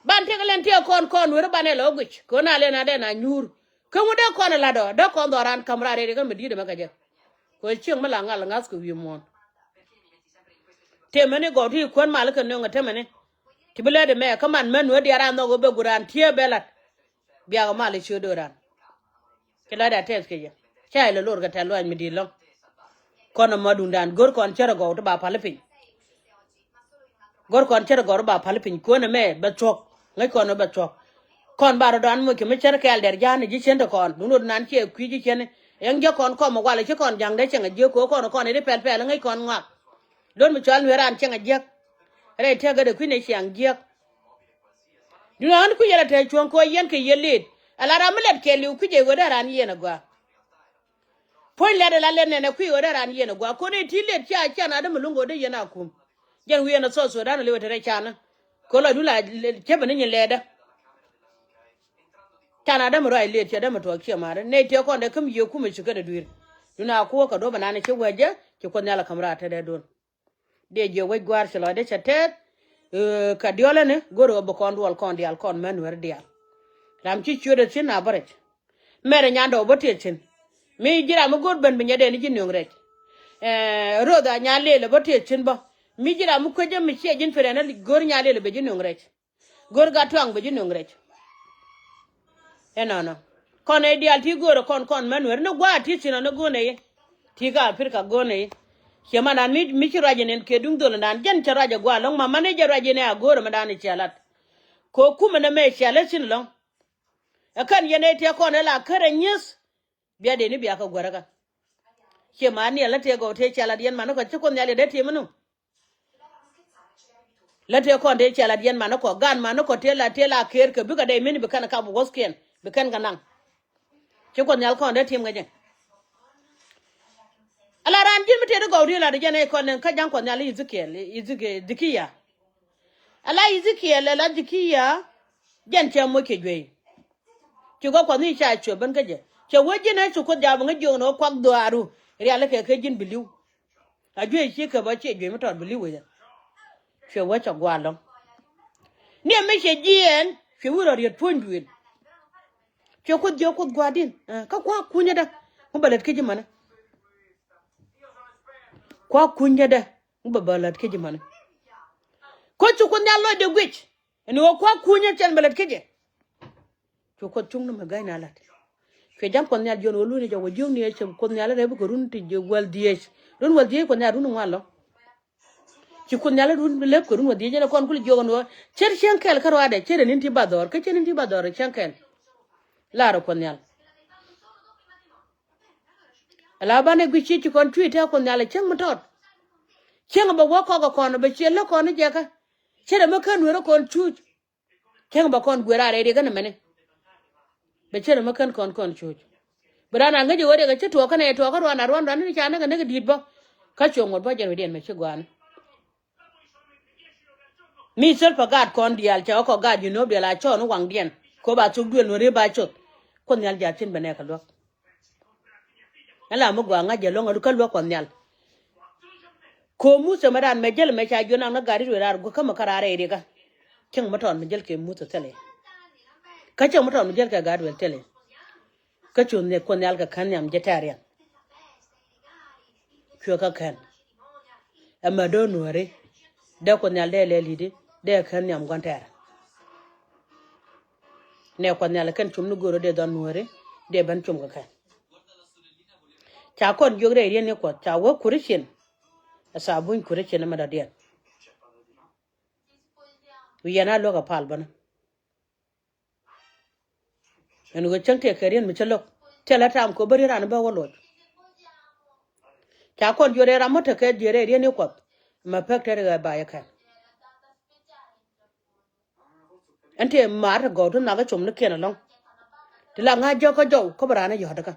Ban tëk lɛn tëë kɔn kɔn nueerä banɛ lɔ guic kɛ ɣöö na lɛn adɛ na nyuur. Kä ŋut dee kɔn ɛ la̱t ɔ dee kɔn dhɔran ka̱m raar rɛy ri kä mi di̱i̱t ɛmɛ kɛ jɛ. Kɛ ɣöö cieŋ mi la ŋal ŋa̱th kɛ wi̱i̱ muɔ̱ɔ̱n. Temɛni gɔw ti kuän mal kɛ nöŋ ɛ temɛni. Ti bi lät ɛmɛ kä man män nuɛ diaal ran nhɔk ɛ bɛ guran tiee bɛ lat. Biakɛ mal i̱ ciö do̱ran. Ci lät a tɛth kɛ jɛ. Ca ilɛ lor kɛ tɛ̈th luac mi di̱i̱t lɔ̱ŋ. Kɔn ɛmɔ duŋdan go̱r kɔn cärɛ gɔw ti ba pal i̱ piny. Go̱r kɔn cärɛ gɔw ti ba pal i̱ piny kuän ɛmɛ bɛ thuɔ̱k. Ŋäc kɔn ɛ bɛ thuɔ̱k. Kɔn ba rɔ dɔan moc kɛ mi cär kɛɛl dɛr ja̱a̱n ji̱ cien te kɔn duŋ rot nan ciɛ kui̱ ji̱ cien. Ɛŋ jiäk kɔn kɔm ɛ wal ci kɔn ja̱ŋdɛ cieŋ ɛ jiäk ko̱ kɔn kɔn ɛ di pɛl pɛl ŋäc kɔn ŋuak. Lon mi cɔal nueer ran cieŋ a jiäk. Rɛy tëkädɛ kui̱n ɛ ciaŋ jiäk. Duŋ ɣän kui̱ yɛl a te cuɔ̱ŋ kɛ ɣöö yɛn kɛ yɛ lëët. Ala ram mi lɛt kɛɛliw kui̱ jɛ ɣöö dee ran yiɛn a gɔaa. Puɔ̱ny lɛt ala lɛt nɛn ɛ kui̱ ɣöö dee ran yiɛn a gɔaa. Kɔn ɛ ti lëët cia cian a dämɛ luŋ ɣöö dee yɛn a kum. Jɛn wi̱i̱ ɛn a South Sudan a liwɛ te rɛy canä. Kɛ lɔcdu la cäpɛ ni nyin lɛɛdä. Can a dämɛ ruac lëët cɛ dämɛ tuɔɔk ciɛ ma̱a̱rä nɛy tiɛ kɔn dee käm yiëë kumɛ ci kädɛ dui̱r. Duŋ a kuɔ̱k kɛ duɔ̱p ɛnan ci wecä ci Kuoth Nhial a käm raar tetdɛ duɔ̱n. Dee jiɛ wec gua̱a̱r ci lɔcdɛ cɛ tɛth. Kɛ diɔlä ni go̱r ɣöö bi kɔn duɔl kɔn diaal kɔn män nueeri diaal. Ram ci ciötdɛ thi̱n a bä rɛc. Mɛrɛ nyandɛ ɣöö bä tëë thi̱n. Mi ji̱ ram mi go̱r ben bi nyɛ dee ni ji̱ nöŋ rɛc. Roth a nyan lëël ɛ bä tëë thi̱n bä. Mi ji̱ ram mi kuecä mi ciɛ ji̱n pirɛn a go̱r nyan lëël ɛ bɛ ji̱ nöŋ rɛc. Go̱r gat tuaŋ bɛ ji̱ nöŋ rɛc. Ɛnɔnɔ kɔn ɛ diaal ti go̱o̱rɛ kɔn kɔn män nueeri ni gua̱a̱ ti thi̱n ɔ ni go̱o̱nɛ i̱ ti ka Aprika go̱o̱nɛ i̱. Ciɛ mandan mi mi ci ruac ɛn ɛn kɛ duŋ dhol ɛndan jɛn cɛ ruac ɛ gua̱a̱ lɔ̱ŋ ma mani jɛ ruac ɛn ɛ a go̱o̱rɛ mandan i̱ ciɛ lat. Kɛ ɣöö kumɛ nɛ mɛ ciɛ lät thi̱n ɛlɔ̱ŋ. Ɛ kän yɛn ɛ tiɛ kɔn ɛ la kärɛ nyieth. Bia dee ni bia kɛ guäräkä. Ciɛ ma niɛ lät tëë gɔw tëë ciɛ lat yɛn mani kɔ ci Kuoth Nhial yɛ dee ti̱em ɛnu. Lät tëë kɔn tëë ciɛ lat yɛn mani kɔ gan mani kɔ tëë la tëë la ker kɛ bikɛ dee min bi kɛn kap wuɔ̱thkiɛn bi kɛn kɛ naŋ. Ci Kuɔth Nhial kɔn dee ti̱em kɛ jɛ. Ala raan ji̱n mi tëë di gɔw tëë la di jɛn ɛ kɔn kä ja̱ŋ Kuɔth Nhial Ezekiel Ezekiel Ezekiel. Ala Ezekiel ala Ezekiel. Jɛn cɛ moc kɛ juey. Ci gɔk Kuɔth ni ca cuɛ ben kä jɛ cɛ wee ji̱n ɛ cu Kuoth ja̱a̱p ŋäc jiök ni wä kuak dhuaaru. Rialikä kɛ ji̱n bi li̱w. A juey ci kɛ bä ciɛ juey mi tɔt bi li̱w wecä. Cuɛ wä cɛ gua̱a̱r lɔ̱ŋ. Ni ɛmɛ cɛ jiɛɛn cuɛ wi̱r ɔ riet puɔ̱ny duëël. Cuɛ Kuoth jiök Kuoth gua̱a̱r di̱n kä kua̱r kunyädä. Ŋu bɛ lät kä ji̱ mänä. Kua̱r kunyädä. Ŋu bɛ bä lät kä ji̱ mänä. Kä cu Kuoth Nhial lɔcdɛ guic. Ɛn ɣöö kua̱r kunyä cɛn bɛ lät kä jɛ. Cu Kuoth cuŋ ni mi ga̱ny na la̱t. Cuɛ ja̱ŋ Kuɔth Nhial jiɔn ɣöö luny jɛ wä jiökni ɛ cɛ Kuoth Nhial rɛp kɛ run ti ji̱ wäl dhieec. Run wäl dhieec Kuɔth Nhial run ŋuan lɔ. Ci Kuoth Nhial run bi lep kɛ run wäl dhieec jɛn ɛ kɔn kul jiök ɛn ɣöö cär cieŋ kɛl kä ruaadɛ cär ɛn in ti ba dhɔr kä cär in ti ba dhɔr ɛ cieŋ kɛl. Laarɛ Kuɔth Nhial. Ala banɛ guic ci ci kɔn cui̱ tɛ̈ Kuoth Nhial ɛ cieŋ mi tɔt. Cieŋ bɛ wä kɔk ɛ kɔn bɛ ciɛ lä kɔn ni jɛ kä. Cär ɛmɛ kä nueerä kɔn cuuc. Cäŋ bɛ kɔn guer a rɛy riɛk ɛn ɛmɛni. Bɛ cär ɛmɛ kän kɔn kɔn cooc. Bi raan a ŋäc ɛ ɣöö riɛk ɛ ci tuɔɔk kɛn ɛ tuɔɔk kä ruan a ruan ruan ni ca näk ɛ näk ɛ di̱i̱t bä. Kä cuɛ ŋuɔ̱t bä jɛn wecdiɛn mɛ ci gua̱a̱ni. Mi thil pɛ gaat kɔn diaal cɛ ɣä kɔ gaat ji̱ no̱o̱p diaal a cɔɔn i̱ waŋdiɛn. Kɛ ɣöö ba thok duël nuɔ̱ri ba coth. Kuoth Nhial ja̱a̱th cin bɛ nɛɛk kɛ luäk. Ɛn la mi gɔaa ŋa̱c jɛ lɔ̱ŋ kä luäk Kuɔth Nhial. Ko̱ Muthɛ mɛ raan mɛ jäl mɛ ca juɔ̱n nak ni gat Israel raar guäk kä mɛ kä raar rɛy riɛkä. Cäŋ mi tɔɔt mi jäl kɛ Muthɛ thilɛ. Kä cäŋ mi tɔɔt mi jäl kɛ gat Israel thilɛ. Kä cu Kuoth Nhial kɛ kän nhiam jɛ tɛ̈riɛn. Cuɛ kä kän. Ɛmɛ do̱r nuääri. Dee Kuoth Nhial dee lɛl i̱di dee kän nhiam gua̱n tɛ̈r. Nɛ Kuɔth Nhial kɛn cum ni go̱o̱r dee dhɔn nuääri dee ben cum kɛ kɛn. Ca kɔn jiök rɛy riet ni Kuɔth ca wä Kuricin. Ɛ thabuny Kuricin ɛmɛ dɔ̱diɛn. Wi̱i̱ yɛn a luäk a pal bäni. Ɛn ɣöö cäŋ tëë kɛ riet mi cä lo̱k tëë la tam kɛ ɣöö bä riet raan bä wä loc. Ca kɔn jiök rɛy ram mi tekɛ jiök rɛy riet ni Kuɔth. Mɛ pek te ri ɣɛ ba yɛ kɛn. Ɛn tëë maar ti gɔw ti nhak kä com ni kiɛn ɛlɔ̱ŋ. Ti la ŋa̱c jɔk kä jɔw kä bi raan ɛ yɔ̱t kä.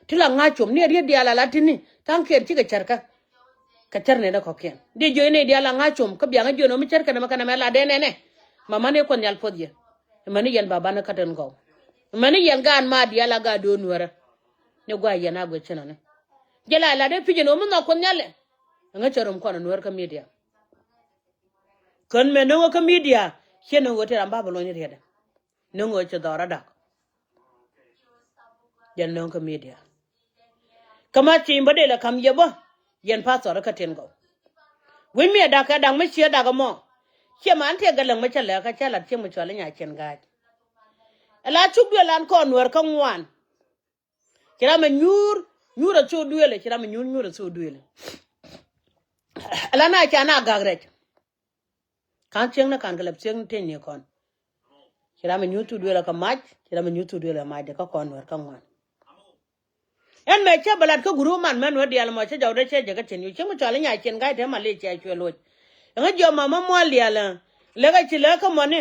Ti la ŋa̱c com ni ɛ riet diaal a la ti̱ni tha̱a̱ŋkiɛn cikɛ cär kä. Kɛ cär nɛn ɛ kɔ̱kiɛn di jiöc ni diaal a ŋa̱c com kä biaŋ ɛ jiön ɔ mi cär kɛn ɛmɛ kɛn ɛmɛ la dee nɛnɛ. Ma mani Kuɔth Nhial puɔth yɛ. Mani yɛn ba banɛ kä tin gɔw. Mani yɛn gaan ma diaal a gaat do̱o̱n nuäärä. Ni gua̱a̱c yɛn a guic cin ɔni. Jɛ la la dee pi̱c ɛn ɔ mi nhɔk Kuɔth Nhial ɛ. Ɛŋä cɛ rom kɔn ɛ nuäär kä midia. Kän mɛ no̱ŋä kä midia ciɛ no̱ŋ ɣöö te ram ba bi luɔ̱ny rietdɛ. No̱ŋ ɣöö ci dhɔr adak. Jɛn no̱ŋ kä midia. Kä ma cim bä dee lɛ ka̱m yɛ bä. Yɛn pathɔr kä tin gɔw. Wi̱c mi ɛ dak kɛ dak mi cië dak ɛmɔ. Ciɛ man tiɛ gɛ läŋ mi cä lɛk kä cä lat ciɛ mi cual i̱ nya ciɛn ga̱a̱c. Ɛ la cuk duël an kɔn nuɛr kä ŋuan. Ci ram mi nyuur nyuur a thok duëël, ci ram mi nyuur nyuur a thok duëël. Ala na ca na gak rɛc. Ka̱n thiekni ka̱n kɛ lɛp thiekni teny ni kɔn. Ci ram mi nyuur thok duëël kɛ mac, ci ram mi nyuur thok duëël kɛ mac dee kä kɔn nuɛr kä ŋuan. Ɛn mɛ cä bɛ lat kä guru man mɛn wä diaal mɔ cä jɔwdɛ cä jɛ kä cin yu cä mi cɔal inya cin ga̱y te ma lic cɛ cuɛ loc. Ɛŋä jiɔ ma ma mual diaal ɛ lɛ kä ci lɛ kä mɔni.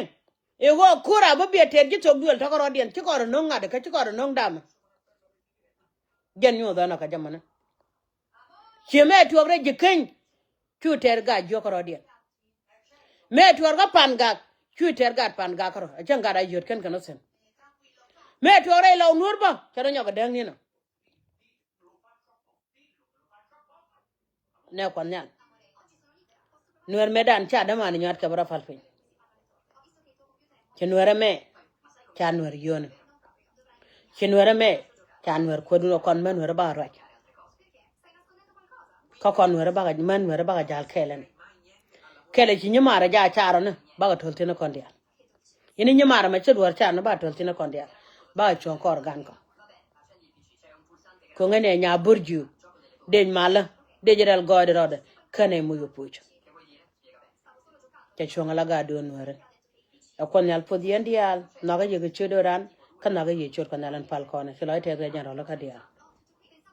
I̱ ɣöö ko̱r a bä biɛ tɛɛr ji̱ thok duël tɔ̱kä rɔ̱diɛn ci kɔn rɔ no̱ŋ ŋa̱t kä ci kɔn rɔ no̱ŋ damä. Jɛn nyuɔth ɣän ɔ kɛ jɛ mɔni. Ciɛ mɛ tuɔɔk rɛy ji̱ keny. Cu tɛɛr gat jiɔk kärɔ̱diɛn. Mëë tuɔɔr kä pan gak cu tɛɛr gat pan gak kärɔ̱ a cäŋ gat a yöt kɛn kɛn ɔ thi̱n. Mëë tuɔɔk rɛy lɔw nuɔ̱ɔ̱r bä cɛ rɔ nyɔk kɛ dääk ni̱n ɔ. Nɛ kuɔth nhial. Nuɛr mëëdan ca däman nyuat kɛ bä rɔ pal piny. Ci nuɛr ɛmɛ ca nuɛr yio̱o̱ni. Ci nuɛr ɛmɛ ca nuɛr kuädun ɔ kɔn män nuɛr bakɛ ruac. Kä kɔn nuɛr bakɛ män nuɛr bakɛ ja̱l kɛɛlɛ ni. Kɛɛlɛ ci nyimaarä ja̱ carɔ ni bakɛ to̱l thi̱n kɔn diaal. Yini nyimaarä mɛ ci duɔ̱ɔ̱r carɔ ni bakɛ to̱l thi̱n kɔn diaal. Bakɛ cuɔ̱ŋ kɔr gan kɔ. Ko̱ŋɛ nɛ nya bur jiök. Dec malä dec rɛl gɔɔydɛ rɔɔdɛ känɛ muc ɔ puc. Cɛ cuɔ̱ŋ ala gaa do̱o̱n nuɛri. Ɛ kuɔth nhial puɔth yɛn diaal nhɔakä yɛ kɛ ciöt do̱ran. Kä nhɔakä yɛ ciöt kɔn nhial ɛn pal kɔnɛ ci lɔc tɛth rɛc jɛn rɔl kä diaal.